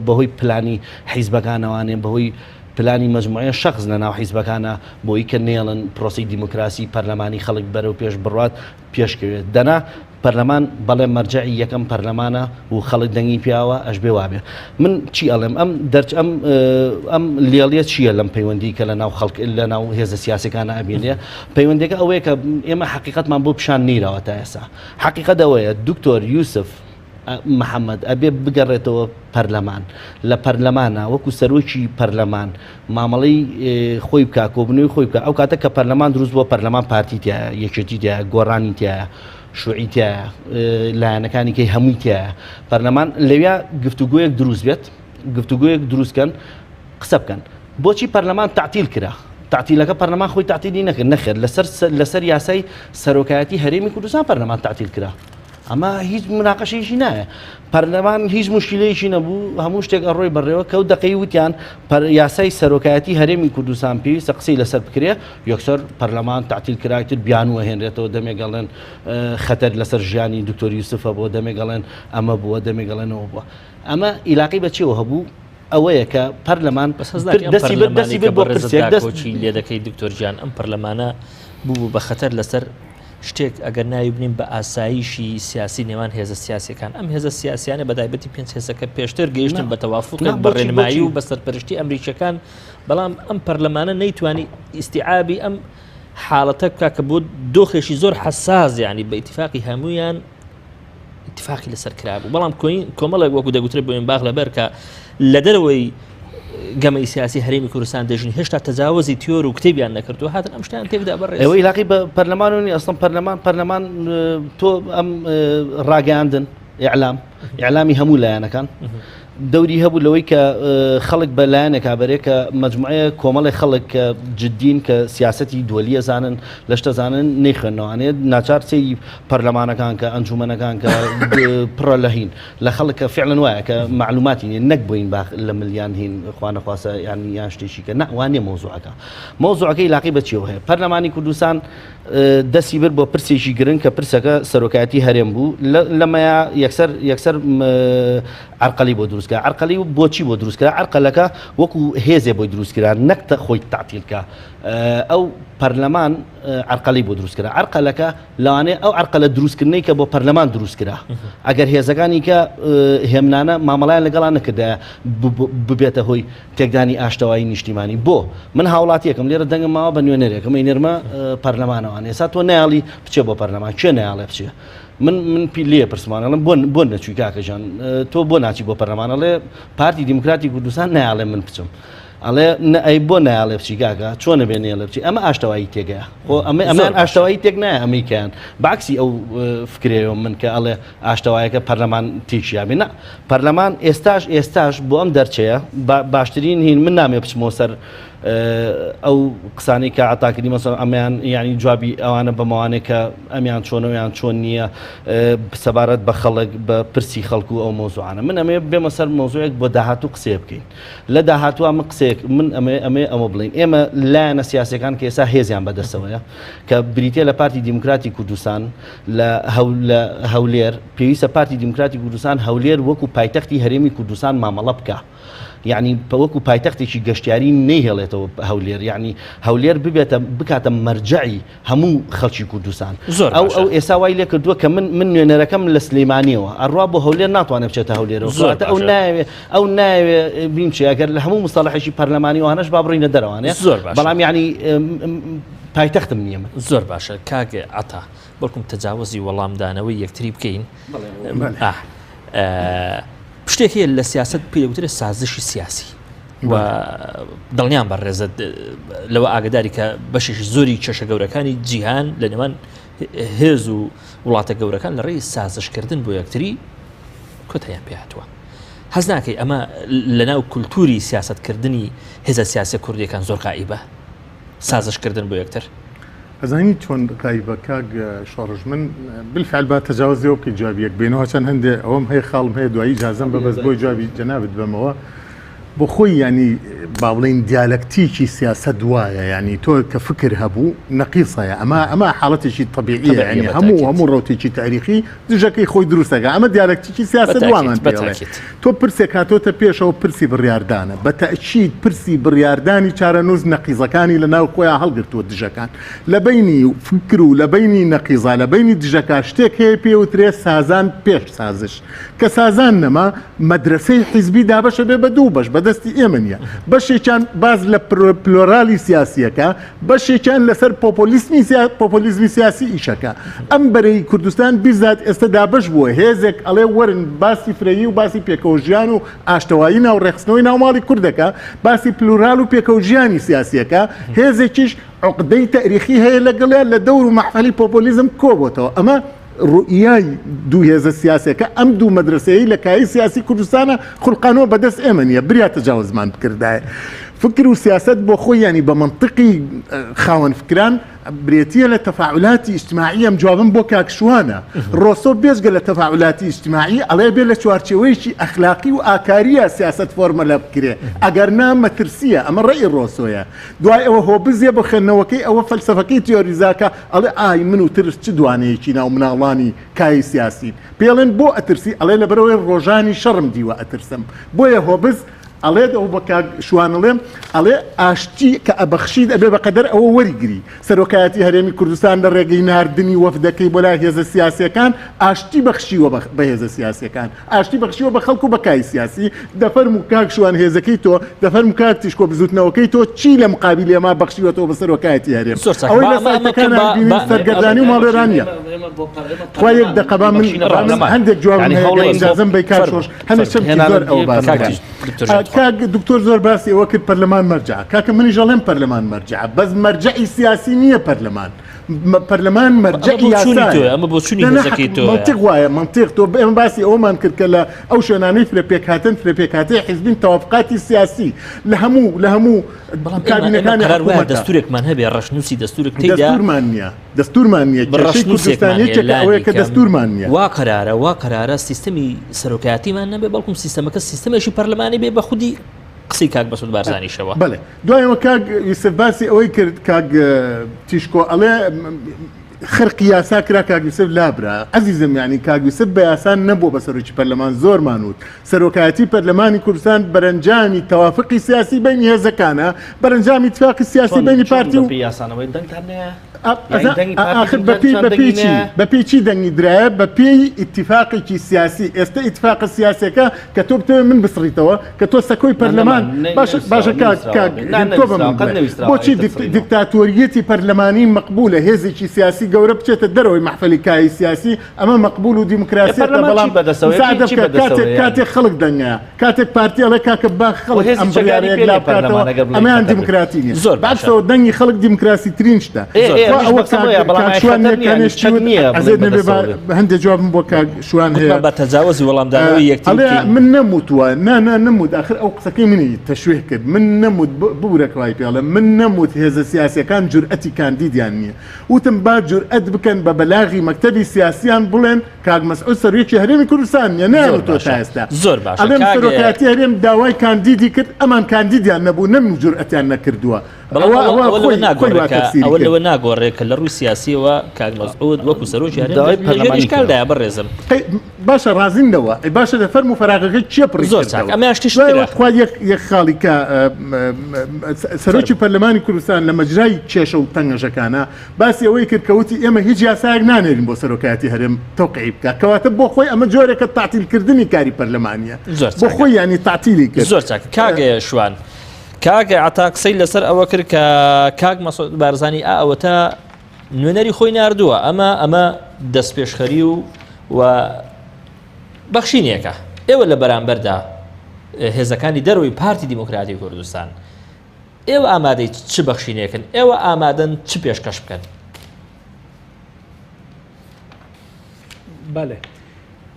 بەهۆی پلانی حیزبەکانەوانێ بەهۆی پلانی مەجموعەیە شەخس لە ناو حیزبەکانە بۆی کە نەیەڵن پرۆسەی دیموکراسی پەرلەمانی خەڵک بەرەو پێش بڕوات پێشکەوێت دەنا پەرلەمان بەڵێ مەرجەعی یەکەم پەرلەمانە و خەڵک دەنگی پیاوە ئەشبێ وابێ من چی ئەڵێم ئەم دەرچ ئەم ئەم لێڵیە چییە لەم پەیوەندی کە لە ناو خەڵک لە ناو هێزە سیاسەکانە ئەبینێ پەیوەندەکە ئەوەیە کە ئێمە حقیقەتمان بۆ پیشان نیراوە تا ئێستا حقیقەت ئەوەیە دکتۆر یوسف محەمەد ئەبێ بگەڕێتەوە پەرلەمان، لە پەرلەمانا وەکو سەرۆکی پەرلەمان مامەڵەی خۆی بکا، کۆبوونەوەی خۆی بکا، ئەو کاتە کە پەرلەمان دروست بووە پەرلەمان پارتی تیایە، یەکێتی تیایە، گۆڕانی تیایە، شوعی تایە، لایەنەکانی کەی هەمووی تایە. پەرلەمان لەویا گفتوگۆیەک دروست بێت، گفتوگۆیەک دروست کەن، قسە بکەن. بۆچی پەرلەمان تەعتیل کرا؟ تەعتیلەکە پەرلەمان خۆی تەعتیلی نەکرد، نەخێر لەسەر لەسەر یاسای سەرۆکایەتی هەرێمی کوردستان پەرلەمان تەعتیل کرا. ئەمە هیچ مناقەشەیەکی نایە. پەرلەمان هیچ مشکلەیەکی نەبوو، هەموو شتێک ئەڕۆی بەڕێوە کە ئەو دەقەی وتیان یاسای سەرۆکایەتی هەرێمی کوردستان پێویستە قسەی لەسەر بکرێ، یەکسەر پەرلەمان تەعتیل کرا، ئیتر بیانوو ئەهێنرێتەوە، دەمێک ئەڵێن خەتەر لەسەر ژیانی دکتۆر یوسفە بووە، دەمێک ئەڵێن ئەمە بووە، دەمێک ئەڵێن ئەوە بووە. ئەمە ئیلاقەی بە چیەوە هەبوو؟ ئەوەیە کە پەرلەمان بەس هەست ناکەی ئەم دەستی برد پەرلەمانەی دەستی کە برد بۆ بەڕێزت پرسێک دەست داکۆکی لێ دەکەی دکتۆر گیان ئەم پەرلەمانە بوو بە خەتەر لەسەر شتێک ئەگەر ناوی بنین بە ئاسایشی سیاسی نێوان هێزە سیاسەکان ئەم هێزە سیاسیانە بە تایبەتی پێنج هێزەکە پێشتر گەیشتن بە تەوافقێک نا بە بۆچی ڕێنمایی بۆچی و بە سەرپەرشتی ئەمریکیەکان بەڵام ئەم پەرلەمانە نەیتوانی ئیستیعابی ئەم حاڵەتە بکا کە بۆ دۆخێکی زۆر حەساس یعنی بە ئیتفاقی هەمویان اتفاقی لەسەر کرابوو بەڵام کۆمەڵێک وەکو دەگوترێت بۆین باغ لەبەر کە لە دەرەوەی گەمەی سیاسی هەرێمی کوردستان دەژین هێشتا تەجاوزی تیۆر و کتێبیان نەکردو هاتن ئەم شتیان تێکدا بەڕێز ئەوە عیلاقی بە پەرلەمان و ئەسڵم پەرلەمان پەرلەمان تۆ ئەم ڕاگەیاندن ئیعلام ئیعلامی هەموو لایەنەکان دەوری هەبوو لەوەی کە خەڵک بە لایەنێکا بەرێ کە مەجموعەیە کۆمەڵێ خەڵک کە جدین کە سیاسەتی دووەلیە زانن لە شتە زانن نەیخوێندنەوانێ ناچار سەیری پەرلەمانەکان کە ئەنجومەنەکان کە پڕە لە هین لە خەڵک کە فعلەن وایە کە معلوماتی نیە نەک بۆین باخ لە ملیان هین خوانەخواستە یان یان شتێکی کە نا وانیە مەوزوعەکە مەوزوعەکەی لاقی بە چیەوە هەیە پەرلەمانی کوردستان دەستی برد بۆ پرسێکی گرنگ کە پرسەکە سەرۆکایەتی هەرێم بوو لەمەیا یەکسەر یەکسەر عەرقەلی بۆ دروست کرا عەرقەلی بۆچی بۆ دروست کرا عەرقەلەکە وەکو هێزێ بۆی دروست کرا نەک خۆی تەعتیل کە ئەو پەرلەمان عەرقەلی بۆ دروست کرا عەرقەلەکە لەوانەیە ئەو عەرقەلە دروستکردنەی کە بۆ پەرلەمان دروست کرا ئەگەر هێزەکانی کە هێمنانە مامەڵیان لەگەڵا نەکردایە ببێتە هۆی تێکدانی ئاشتەوایی نیشتیمانی بۆ من هاوڵاتیەکەم لێرە دەنگم ماوە بە نوێنەرێکم ئەینێرمە پەرلەمانەوان ئێستا تۆ نایەڵی بچێ بۆ پەرلەمان کێ نایەڵێ بچێ من من پی لێ پرسمان ئەڵێم بۆ بۆ نەچووی کاکە ژان تۆ بۆ ناچی بۆ پەرلەمان ئەڵێ پارتی دیموکراتی کوردستان نایەڵێ من بچم ئەڵێ ئەی بۆ نایەڵێ بچی کاکە چۆنە بێ نێڵێ بچی ئەمە ئاشتەوایی تێگەیە خۆ ئەمە ئەمان ئاشتەوایی تێک نایە ئەمریکایان باکسی ئەو فکرەیەوە من کە ئەڵێ ئاشتەوایەکە پەرلەمان تێکیا بێ نا پەرلەمان ئێستاش ئێستاش بۆ ئەم دەرچەیە باشترین هین من نامێ بچمەوە سەر ئەو قسانەی کە عتاکردی مەسەڵ ئەمیان ینی جوابی ئەوانە بەمەوانێک کە ئەمیان چۆنەوەیان چۆن نییە سەبارەت بە خەڵک بە پرسی خەڵک و ئەو مۆزوعانە من ئەمێ بێمە سەر مۆزوعێک بۆ داهاتوو قسەیە بکەین لە داهاتوە من قسەیەک من ئەمێ ئەمێ ئەمە بڵین ئێمە لایەنە سیاسەکان کە ئێستا هێزیان بەدەستەوەیە کە بریتە لە پارتی دیموکراتی کوردستان لە هەولێر، پێویستە پارتی دیموکراتی کوردستان هەولێر وەکو پایتەختی هەرێمی کوردستان مامەڵە بکا یعنی وەکو پایتەختێکی گەشتیاری نەیهێڵێتەوە هەولێر یعنی هەولێر ببێتە بکاتە مەرجەعی هەموو خەڵکی کوردستان زۆر ئەو باشە. ئەو ئێستا وای لێ کردووە کە من من نوێنەرەکەم لە سلێمانیەوە ئەڕوا بۆ هەولێر ناتوانێت بچێتە هەولێرەوە زۆر کەواتە ئەو باشە. ناوێ ئەو ناوێ بینچێ ئەگەر لە هەموو مستەڵەحێکی پەرلەمانی وانەش با بڕینە دەرەوانێ زۆر باشە. بەڵام یعنی پایتەختم نییە من. زۆر باشە کاک عەتا بەڵکم تەجاوزی وەڵامدانەوەی یەکتری بکەین شتێک هەیە لە سیاست پێ دەگوترێت سازشی سیاسی و دڵنیان بە ڕێزت لەوە ئاگداری کە بەشێکی زۆری کێشە گەورەکانی جیهان لە نێوان هێز و وڵاتە گەورەکان لە ڕێی سازشکردن بۆ یەکتری کۆتایان پێهاتووە. هەز ناکەی ئەمە لەناو کولتوری سیاستکردنی هێزە سیاسە کوردیەکان زۆر غائیبە سازشکردن بۆ یەکتر. ئەزانی چۆن غایبە کاک شۆڕش من بالفعل با تەجاوزی ئەوە بکەین جوابی یەک بینەوە چەند هەندێ ئەوەم هەیە خاڵم هەیە دوایی ئیجازەم بە بەس بۆی جوابی جەنابت بەمەوە بۆ خۆی ینی با بڵین دیالەکتیکی سیاسەت وایە ینی تۆ کە فکر هەبوو نەقیص هەیە ئەمە ئەمە حاڵەتێکی طبیعیە ینی هەموو هەموو ڕوتێکی تاریخی دژەکەی خۆی دروستەکە ئەمە دیالەکتیکی سیاسەت وامان پێڵێ تۆ پرسێک هاتۆتە پێشەوە پرسی بڕیاردانە بە تەئکید پرسی بڕیاردانی چارەنووس نەقیزەکانی لە ناو خۆیان هەڵگرتووە دژەکان لە بەینی فکر و لە بەینی نەقیزا لە بەینی دژەکان شتێک هەیە پێ وترێ سازان پێش سازش کە سازان نەما مەدرەسەی حیزبی دابەشە بێ بە دوو بەش بەدەستی ئێمە نییە بەشێکیان باز لە پلۆرالی سیاسیەکە بەشێکیان لەسەر پۆپۆلیسمی پۆپۆلیزمی سیاسی ئیشەکە. ئەم بەرەی کوردستان بیزات ئێستە دابەش بووە، هێزێک ئەڵێ وەرن باسی فرەیی و باسی پێکەوەژیان و ئاشتەوایی ناو ڕێکخستنەوەی ناو ماڵی کورد دەکا، باسی پلورال و پێکەوەژیانی سیاسیەکە، هێزێکیش عوقدەی تەئریخی هەیە لەگەڵیان لە دەور و مەحفەلی پۆپۆلیزم کۆبۆتەوە. ئەمە. ڕوئیای دوو هێزە سیاسەکە ئەم دوو مەدرسەیە لە کایی سیاسی کوردستانە خولقانەوە بەدەست ئێمە نییە بریا تەجاوزمان بکردایە. فکر و سیاسەت بۆ خۆی یانی بە مەنتقی خاوەن فکران برێتیە لە تەفاعولاتی ئیجتماعی ئەم جوابم بۆ کاک شوانە ڕۆسۆ بێجگە لە تەفاعولاتی ئیجتماعی ئەڵێ بێ لە چوارچێوەیەکی ئەخلاقی و ئاکاریە سیاسەت فۆرمەلە بکرێ ئەگەر نا مەترسیە ئەمە ڕەئی ڕۆسۆیە دوای ئەوە هۆبزیە بۆ خوێندنەوەکەی ئەوە فەلسەفەکەی تیۆریزاکە ئەڵێ ئای من و ترس چ دوانەیەکی ناو مناڵانی کای سیاسین پێڵێن بۆ ئەترسی ئەڵێ لەبەرئەوەی ڕۆژانی شەڕم دیوە ئەترسم بۆیە هۆبز ئەڵێت ئەو بە کاک شوان ئەڵێم ئەڵێ ئاشتی کە ئەبەخشیت ئەبێ بەقەدەر ئەوە وەریگری سەرۆکایەتی هەرێمی کوردستان لە ڕێگەی ناردنی وەفدەکەی بۆ لای هێزە سیاسیەکان ئاشتی بەخشیوە بە هێزە سیاسیەکان ئاشتی بەخشیوە بە خەڵک و بە کای سیاسی دەفەرموو کاک شوان هێزەکەی تۆ دەفەرموو کاک تیشکۆ بزوتنەوەکەی تۆ چی لە مقابیلی ئەما بەخشیوەتەوە بە سەرۆکایەتی هەرێم زۆر چاک ئەوەی با لە ئەمە ئەمە بکەم سایتەکانا با بینیم با سەرگەردانی و ماڵوێرانیە تخوا یەک دەقە با من با من هەندێک جوابم یعنی هەیە گەر هەوڵی ئیجازەم بەی کاک فەرموو شۆش هەندێک فەرموو چەمکی زۆر ئەوە باس کاک کرا تیش دکتۆر ژیان تخوا کاک دکتۆر زۆر باسی ئەوە کرد پەرلەمان مەرجع کاکە منیش ئەڵێم پەرلەمان مەرجع بەس مەرجعی سیاسی نییە پەرلەمان پەرلەمان ئەمە مەرجعی بۆچوونی تۆیە یاسایە ئەمە بۆچوونی نا نا هێزەکەی حەق تۆیە مەنتیق وایە مەنتیق تۆ ئێمە باسی ئەوەمان کرد کە لە ئەو شوێنانەی فرە پێکهاتن فرە پێکهاتەی حیزبین تەوافقاتی سیاسی لە هەموو لە هەموو بەڵام ئێمە ئێمە کابینەکانی قەرار وایە حکوومەتە دەستورێکمان هەبێ ڕەشنووسی دەستورێک تێیدا دەستورمان نییە دەستورمان نییە کێشەی کوردستان ڕەشنووسێکمان هەیە یەکێکە لانی ئەوەیە کە کەم دەستورمان نییە وا قەرارە وا قەرارە سیستەمی سەرۆکایەتیمان نەبێ بەڵکم سیستەمەکە سیستەمێکی پەرلەمانی بێ بە خودی قسەی کاک مەسعود بارزانیشەوە. بەڵێ دوای ئەوە کاک یوسف باسی ئەوەی کرد کاک تیشکۆ ئەڵێ خرقی یاسا کرا کاک یوسف لابرا عەزیزم یانی کاک یوسف بە یاسا نەبووە بە سەرۆکی پەرلەمان زۆرمان وت سەرۆکایەتی پەرلەمانی کوردستان بەرەنجامی تەوافقی سیاسی بەینی هێزەکانە بەرەنجامی اتفاقی سیاسی بەینی پارتی و یاسانەوەی دەنگتان نەیە ئاخر بەپێی بەپێی چی بەپێی چی دەنگی درایە بەپێی ئیتیفاقێکی سیاسی ئێستا ئیتفاقە سیاسەکە کە تۆ بتەوێت من بسڕیتەوە کە تۆ سەکۆی پەرلەمان باشە باشە کاک کاک تۆ بە من بڵێ بۆچی دیکتاتۆریەتی پەرلەمانی مەقبولە هێزێکی سیاسی گەورە بچێتە دەرەوەی مەحفەلی کایی سیاسی ئەمە مەقبول و دیموکراسیەتە بەڵام مساعدە بکە کاتێک کاتێک خەڵک دەنگە کاتێک پارتی ئەڵێ کاکە با خەڵک ئەم بڕیارە یەکلا بکاتەوە ئەمەیان دیموکراتی نییە زۆر باشە. بەعکسەوە دەنگی خەڵک دیموکراسی ترین شتە خوا ئەوە کاک شوان یەکانێ شتی وت عەزێت نەبێ با هەندێ جوابم بۆ کاک شوان هەیە گوتمان با تەجاوزی وەڵامدانەوەی یەکتری ئەڵێ بکەین. من نەموتووە نا نا نەموت ئاخر ئەو قسەکەی منی تەشویه کرد من نەموت ببورە کە وای پێ ئەڵێم من نەموت هێزە سیاسیەکان جورئەتی کاندیدیان نییە وتم با جورئەت بکەن بە بەلاغی مەکتەبی سیاسیان بڵێن کاک مەسعود سەرۆکی هەرێمی کوردستان نیە زۆر نەیانوتوە باشە تا ئێستا زۆر باشە ئەڵێم کاک سەرۆکایەتی هەرێم داوای کاندیدی کرد ئەمان کاندیدیان نەبوو نەم جورئەتیان نەکردووە بەڵام ئەوە ئەوە ئەوە ئەوە لەوە خۆی خۆی ناگۆڕێ وا کە تەفسیری ئەوە کرد لەوە ناگۆڕێ کە لە ڕووی سیاسیەوە کاک مەسعود وەکو سەرۆکی هەرێم داوای لە ژێر پەرلەمانی کراوە. ئیشکالدایە بەڕێزم. ئەی باشە ڕازین لەوە ئەی باشە دە فەرموو فەراغەکەی کێ پڕی زۆر چاک کردەوە ئەمەیان شتیش دوای ترە. ئەوە تخوا یەک یەک خاڵی کە سەرۆکی فەرموو. پەرلەمانی کوردستان لە مەجرای کێشە و تەنگەژەکانە باسی ئەوەی کرد کە وتی ئێمە هیچ یاسایەک نانێرین بۆ سەرۆکایەتی هەرێم تەوقیعی بکات، کەواتە بۆ خۆی ئەمە جۆرێکە تەعتیلکردنی کاری پەرلەمانییە، زۆر بۆ چاکە. خۆی یانی تەعتیلی کرد. زۆر چاکە کاک شوان. کاک عەتا قسەی لەسەر ئەوە کرد کە کاک مەسعود بارزانی ئا ئەوەتا نوێنەری خۆی ناردووە، ئەمە ئەمە دەستپێشخەری و و بەخشینێکە. ئێوە لە بەرامبەردا هێزەکانی دەرەوەی پارتی دیموکراتی کوردستان ئێوە ئامادەی چ بەخشینێکن؟ ئێوە ئامادەن چ پێشکەش بکەن؟ بەڵێ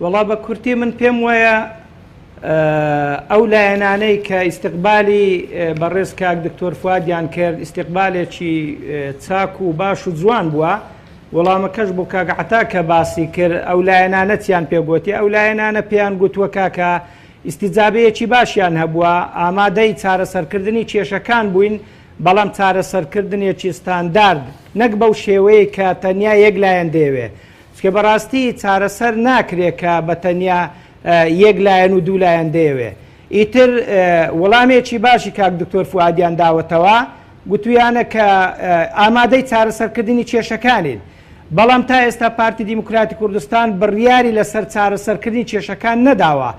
وەڵا بە کورتی من پێم وایە ئەو لایەنانەی کە ئیستقبالی بەڕێز کاک دکتۆر فوادیان کرد ئیستقبالێکی چاک و باش و جوان بووە وەڵامەکەش بۆ کاک عەتا کە باسی کرد ئەو لایەنانە چیان پێگوتی ئەو لایەنانە پێیان گوتووە کاکە ئیستیجابەیەکی باشیان هەبووە، ئامادەی چارەسەرکردنی کێشەکان بووین، بەڵام چارەسەرکردنێکی ستاندارد، نەک بەو شێوەیەی کە تەنیا یەک لایەن دەیەوێ. چونکە بەڕاستی چارەسەر ناکرێ کە بە تەنیا یەک لایەن و دوو لایەن دەیەوێ. ئیتر وەڵامێکی باشی کاک دکتۆر فوئادیان داوەتەوە، گوتوویانە کە ئامادەی چارەسەرکردنی کێشەکانین. بەڵام تا ئێستا پارتی دیموکراتی کوردستان بڕیاری لەسەر چارەسەرکردنی کێشەکان نەداوە.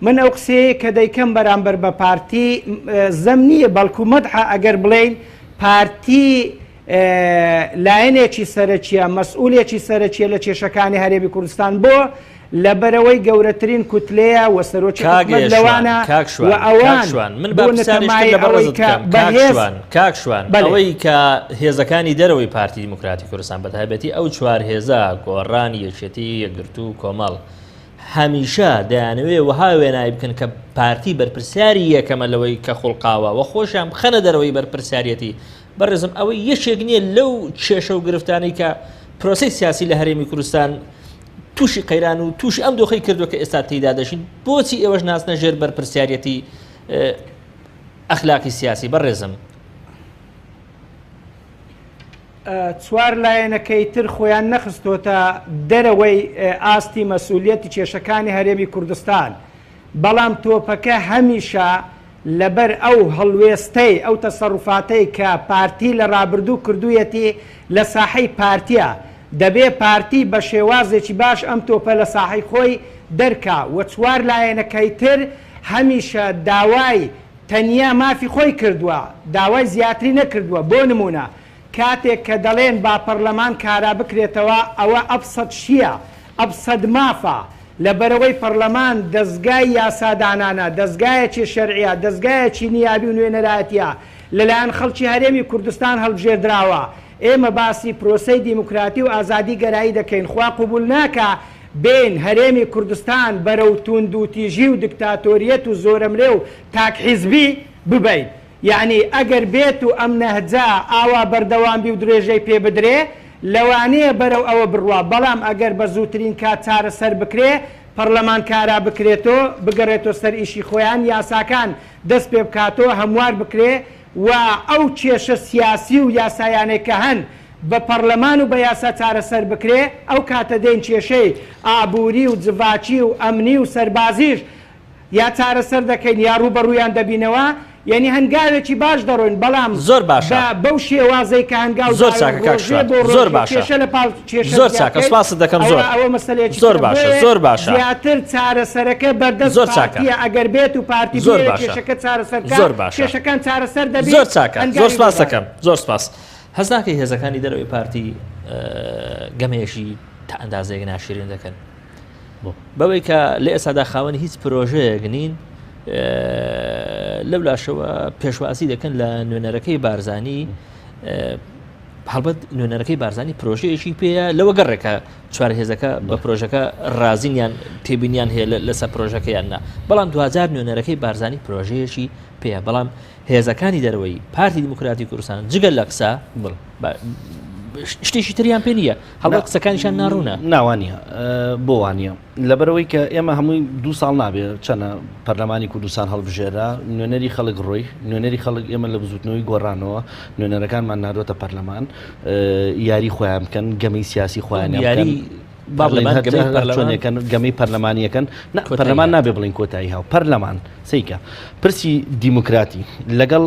من ئەو قسەیەی کە دەیکەم بەرامبەر بە پارتی زەم نییە بەڵکو مەدحە ئەگەر بڵێین پارتی لایەنێکی سەرەکیە، مەسئولێکی سەرەکیە لە کێشەکانی هەرێمی کوردستان بۆ؟ لەبەرئەوەی گەورەترین کوتلەیە و سەرۆکی کاک حکومەت شوان لەوانە کاک و شوان کاک ئەوان شوان من با بوونەتە پرسیارێکی تر مایەی لە ئەوەی بەڕێزت کە بکەم کاک بەهێز شوان کاک شوان بەلێ. ئەوەی کە هێزەکانی دەرەوەی پارتی دیموکراتی کوردستان بە تایبەتی ئەو چوار هێزە گۆڕان یەکێتی یەکگرتوو کۆمەڵ هەمیشە دەیانەوێ وەها وێنای بکەن کە پارتی بەرپرسیاری یەکەمە لەوەی کە خوڵقاوە و خۆشیان بخەنە دەرەوەی بەرپرسیارەتی بەڕێزم ئەوە یەکێک نییە لەو کێشە و گرفتانەی کە پرۆسەی سیاسی لە هەرێمی کوردستان تووشی قەیران و تووشی ئەم دۆخەی کردووە کە ئێستا تێیدا دەژین، بۆچی ئێوەش ناچنە ژێر بەرپرسیاریەتی ئەخلاقی سیاسی؟ بەڕێزم. چوار لایەنەکەی تر خۆیان نەخستۆتە دەرەوەی ئاستی مەسئولیەتی کێشەکانی هەرێمی کوردستان، بەڵام تۆپەکە هەمیشە لەبەر ئەو هەڵوێستەی، ئەو تەسەروفاتەی کە پارتی لە ڕابردوو کردوویەتی لە ساحەی پارتیە، دەبێ پارتی بە شێوازێکی باش ئەم تۆپە لە ساحەی خۆی دەرکا و چوار لایەنەکەی تر هەمیشە داوای تەنیا مافی خۆی کردووە، داوای زیاتری نەکردووە، بۆ نموونە کاتێک کە دەڵێن با پەڕلەمان کارا بکرێتەوە ئەوە ئەبسەت شیە، ئەبسەت مافە، لەبەرئەوەی پەڕلەمان دەزگای یاسادانانە، دەزگایەکی شەرعیە، دەزگایەکی نیابی و نوێنەرایەتیە، لەلایەن خەڵکی هەرێمی کوردستان هەڵبژێردراوە، ئێمە باسی پرۆسەی دیموکراتی و ئازادی گەرایی دەکەین، خوا قبول ناکا بێین هەرێمی کوردستان بەرەو توندوتیژی و دکتاتۆریەت و زۆرەملێ و تاک حیزبی ببەین. یەعنی ئەگەر بێت و ئەم نەهجە ئاوا بەردەوام بی و درێژەی پێ بدرێ، لەوانەیە بەرەو ئەوە بڕوا، بەڵام ئەگەر بە زووترین کات چارەسەر بکرێ، پەڕلەمان کارا بکرێتۆ، بگەڕێتۆ سەر ئیشی خۆیان، یاساکان دەست پێ بکاتۆ، هەموار بکرێ و ئەو کێشە سیاسی و یاسایانەی کە هەن بە پەڕلەمان و بە یاسا چارەسەر بکرێ، ئەو کاتە دێین کێشەی ئابووری و جڤاکی و ئەمنی و سەربازیش یا چارەسەر دەکەین یا ڕووبەڕوویان دەبینەوە، یەنی هەنگاوێکی باش دەڕۆین، بەڵام زۆر باشە. بە بەو شێوازەی کە هەنگاو زۆر داوێن چاکە کاک ڕۆژێ شوان بۆ زۆر ڕۆژێ باشە کێشە لە پاڵ کێشە زۆر زیاد چاکە بکەین سپاست دەکەم ئەوە زۆر ئەوە مەسەلەیەکی زۆر ترە باشە بۆیە زۆر باشە زیاتر چارەسەرەکە بەردەست زۆر چاکە پارتیە ئەگەر بێت و پارتی زۆر بێ باشە کێشەکە چارەسەر بکا زۆر باشە کێشەکان چارەسەر دەبی زۆر چاکە زۆر هەنگاوی بۆ سپاس داوێن. دەکەم زۆر سپاس هەست ناکەی هێزەکانی دەرەوەی پارتی گەمەیەکی تا ئەندازەیەک ناشرین دەکەن بەوەی کە لە ئێستادا خاوەنی هیچ پرۆژەیەک نین لەو لاشەوە پێشوازی دەکەن لە نوێنەرەکەی بارزانی هەڵبەت نوێنەرەکەی بارزانی پرۆژەیەکی پێیە لەوە گەڕێکە چوار هێزەکە بە پرۆژەکە رازینیان تێبینیان هەیە لەسەر پرۆژەکەیان نا بەڵام دوجار نوێنەرەکەی بارزانی پرۆژەیەکی پێیە بەڵام هێزەکانی دەرەوەی پارتی دیموکراتی کوردستان جگە لە قسە شتێکی تریان پێ نییە هەڵبەت قسەکانیشان ناڕوونە. نا وانیە بۆ وانیە لەبەرئەوەی کە ئێمە هەمووی دوو ساڵ نابێ چەنە پەرلەمانی کوردستان هەڵبژێرا نوێنەری خەڵک ڕۆی نوێنەری خەڵک ئێمە لە بزوتنەوەی گۆڕانەوە نوێنەرەکانمان ناردۆتە پەرلەمان یاری خۆیان بکەن گەمەی سیاسی خۆیان یاری با بڵێین هەر چۆنێکن گەمەی پەرلەمانیەکەن پەرلەمان نابێ بڵین کۆتایی هاو پەرلەمان سیکە پرسی دیموکراتی لەگەڵ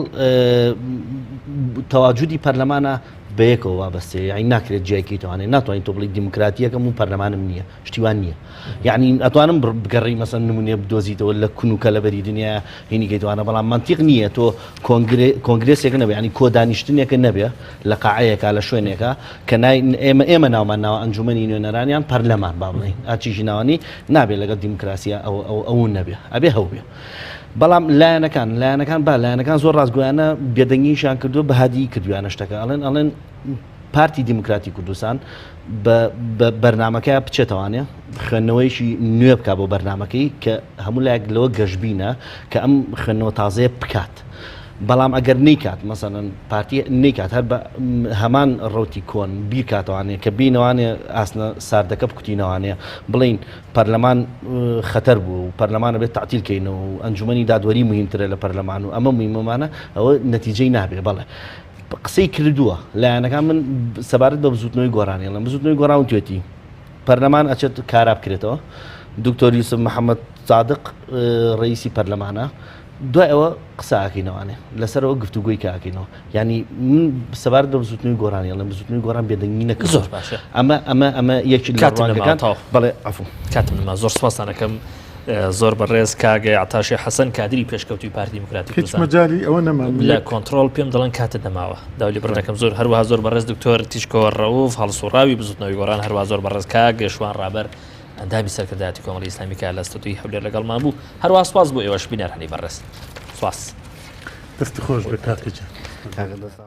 تەواجودی پەرلەمانە بەیەکەوە وابەستەیە یانی ناکرێت جیای کەیتەوانێ ناتوانین تۆ بڵی دیموکراتیەکەم و پەرلەمانم نییە شتیوان نییە یعنی ئەتوانم بگەڕی مەسەن نمونێ بدۆزیتەوە لە کون و کەلەبەری دنیا هینی کەیتوانە بەڵام منتیق نییە تۆ کۆنگرێسێک نەبێ ینی کۆدانیشتنێکە نەبێ لە قاعەیەکە لە شوێنێکە کە نای ئێمە ئێمە ناومان ناوە ئەنجومەنی نوێنەرانیان پەرلەمان با بڵێین ئاچیژی ناوانی نابێ لەگەڵ دیموکراسیە ئەو ئەو ئەو نەبێ ئەبێ هەو بێ بەڵام لایەنەکان لایەنەکان با لایەنەکان زۆر ڕاستگۆیانە بێدەنگیشیان کردووە بە هادی کردویانە شتەکە ئەڵێن ئەڵێن پارتی دیموکراتی کوردستان بە بەرنمەکە بچێتەوانێ خوێندنەوەیکی نوێ بک بۆ بەرنمەکەی کە هەموو لایەک لەوە گەشتبینە کە ئەم خوێندنەوە تازەیە بکات. بەڵام ئەگەر نیکات مەسەن پارتی نیکات هەر بە هەمان ڕوتی کۆن بیرکاتوانێ کە بینەوانێ ئاسنە ساردەکە بکوتینەوانێ بڵین پەرلەمان خەتەر بووە و پەرلەمان ئەبێت تەعتیل کەینەوە و ئەنجومەنی دادوەری موهیمترە لە پەرلەمان و ئەمە موهیمەمانە ئەوە نەتیجەی نابێ بەڵێ قسەی کردووە لایەنەکان من سەبارەت بە بزوتنەوەی گۆڕانی ئەڵێم بزوتنەوەی گۆڕان وتوێتی پەرلەمان ئەچێت کارا بکرێتەوە دکتۆر یوسف محەممەد سادق ڕئیسی پەرلەمانە دوای ئەوە قسە ئاکەینەوانێ لەسەرەوە گفتوگۆی کاکەینەوە یانی من سەبارەت بە بزوتنەوەی گۆڕانی ئەڵێم بزوتنەوەی گۆڕان بێدەنگی نەکرد زۆر باشە ئەمە ئەمە ئەمە یەکی لە کاتم نەما ڕوانگەکان تەواو بەڵێ عەفو کاتم نەما زۆر سپاستان ئەکەم زۆر بەڕێز کاک عەتاشی حەسەن کادری پێشکەوتوی پارتی دیموکراتی هیچ کوردستان مەجالی ئەوە نەما من لە یەک کۆنتڕۆڵ پێم دەڵێن کاتت نەماوە داوای لێبوردن دەکەم زۆر هەروەها زۆر بەڕێز دکتۆر تیشکۆ ڕەوف هەڵسوڕاوی بزوتنەوەی گۆڕان هەروەها زۆر بەڕێز کاک شوان ڕابەر. ئەندامی سەرکردایەتی کۆمەڵی ئیسلامی کە لە ستۆدیۆی هەولێر لەگەڵمان بوو. هەروەها سوپاس بۆ ئێوەش بینەرانی بەڕێز. سوپاس. دەست خۆش بێت کاکە گیان. کاکە دەست.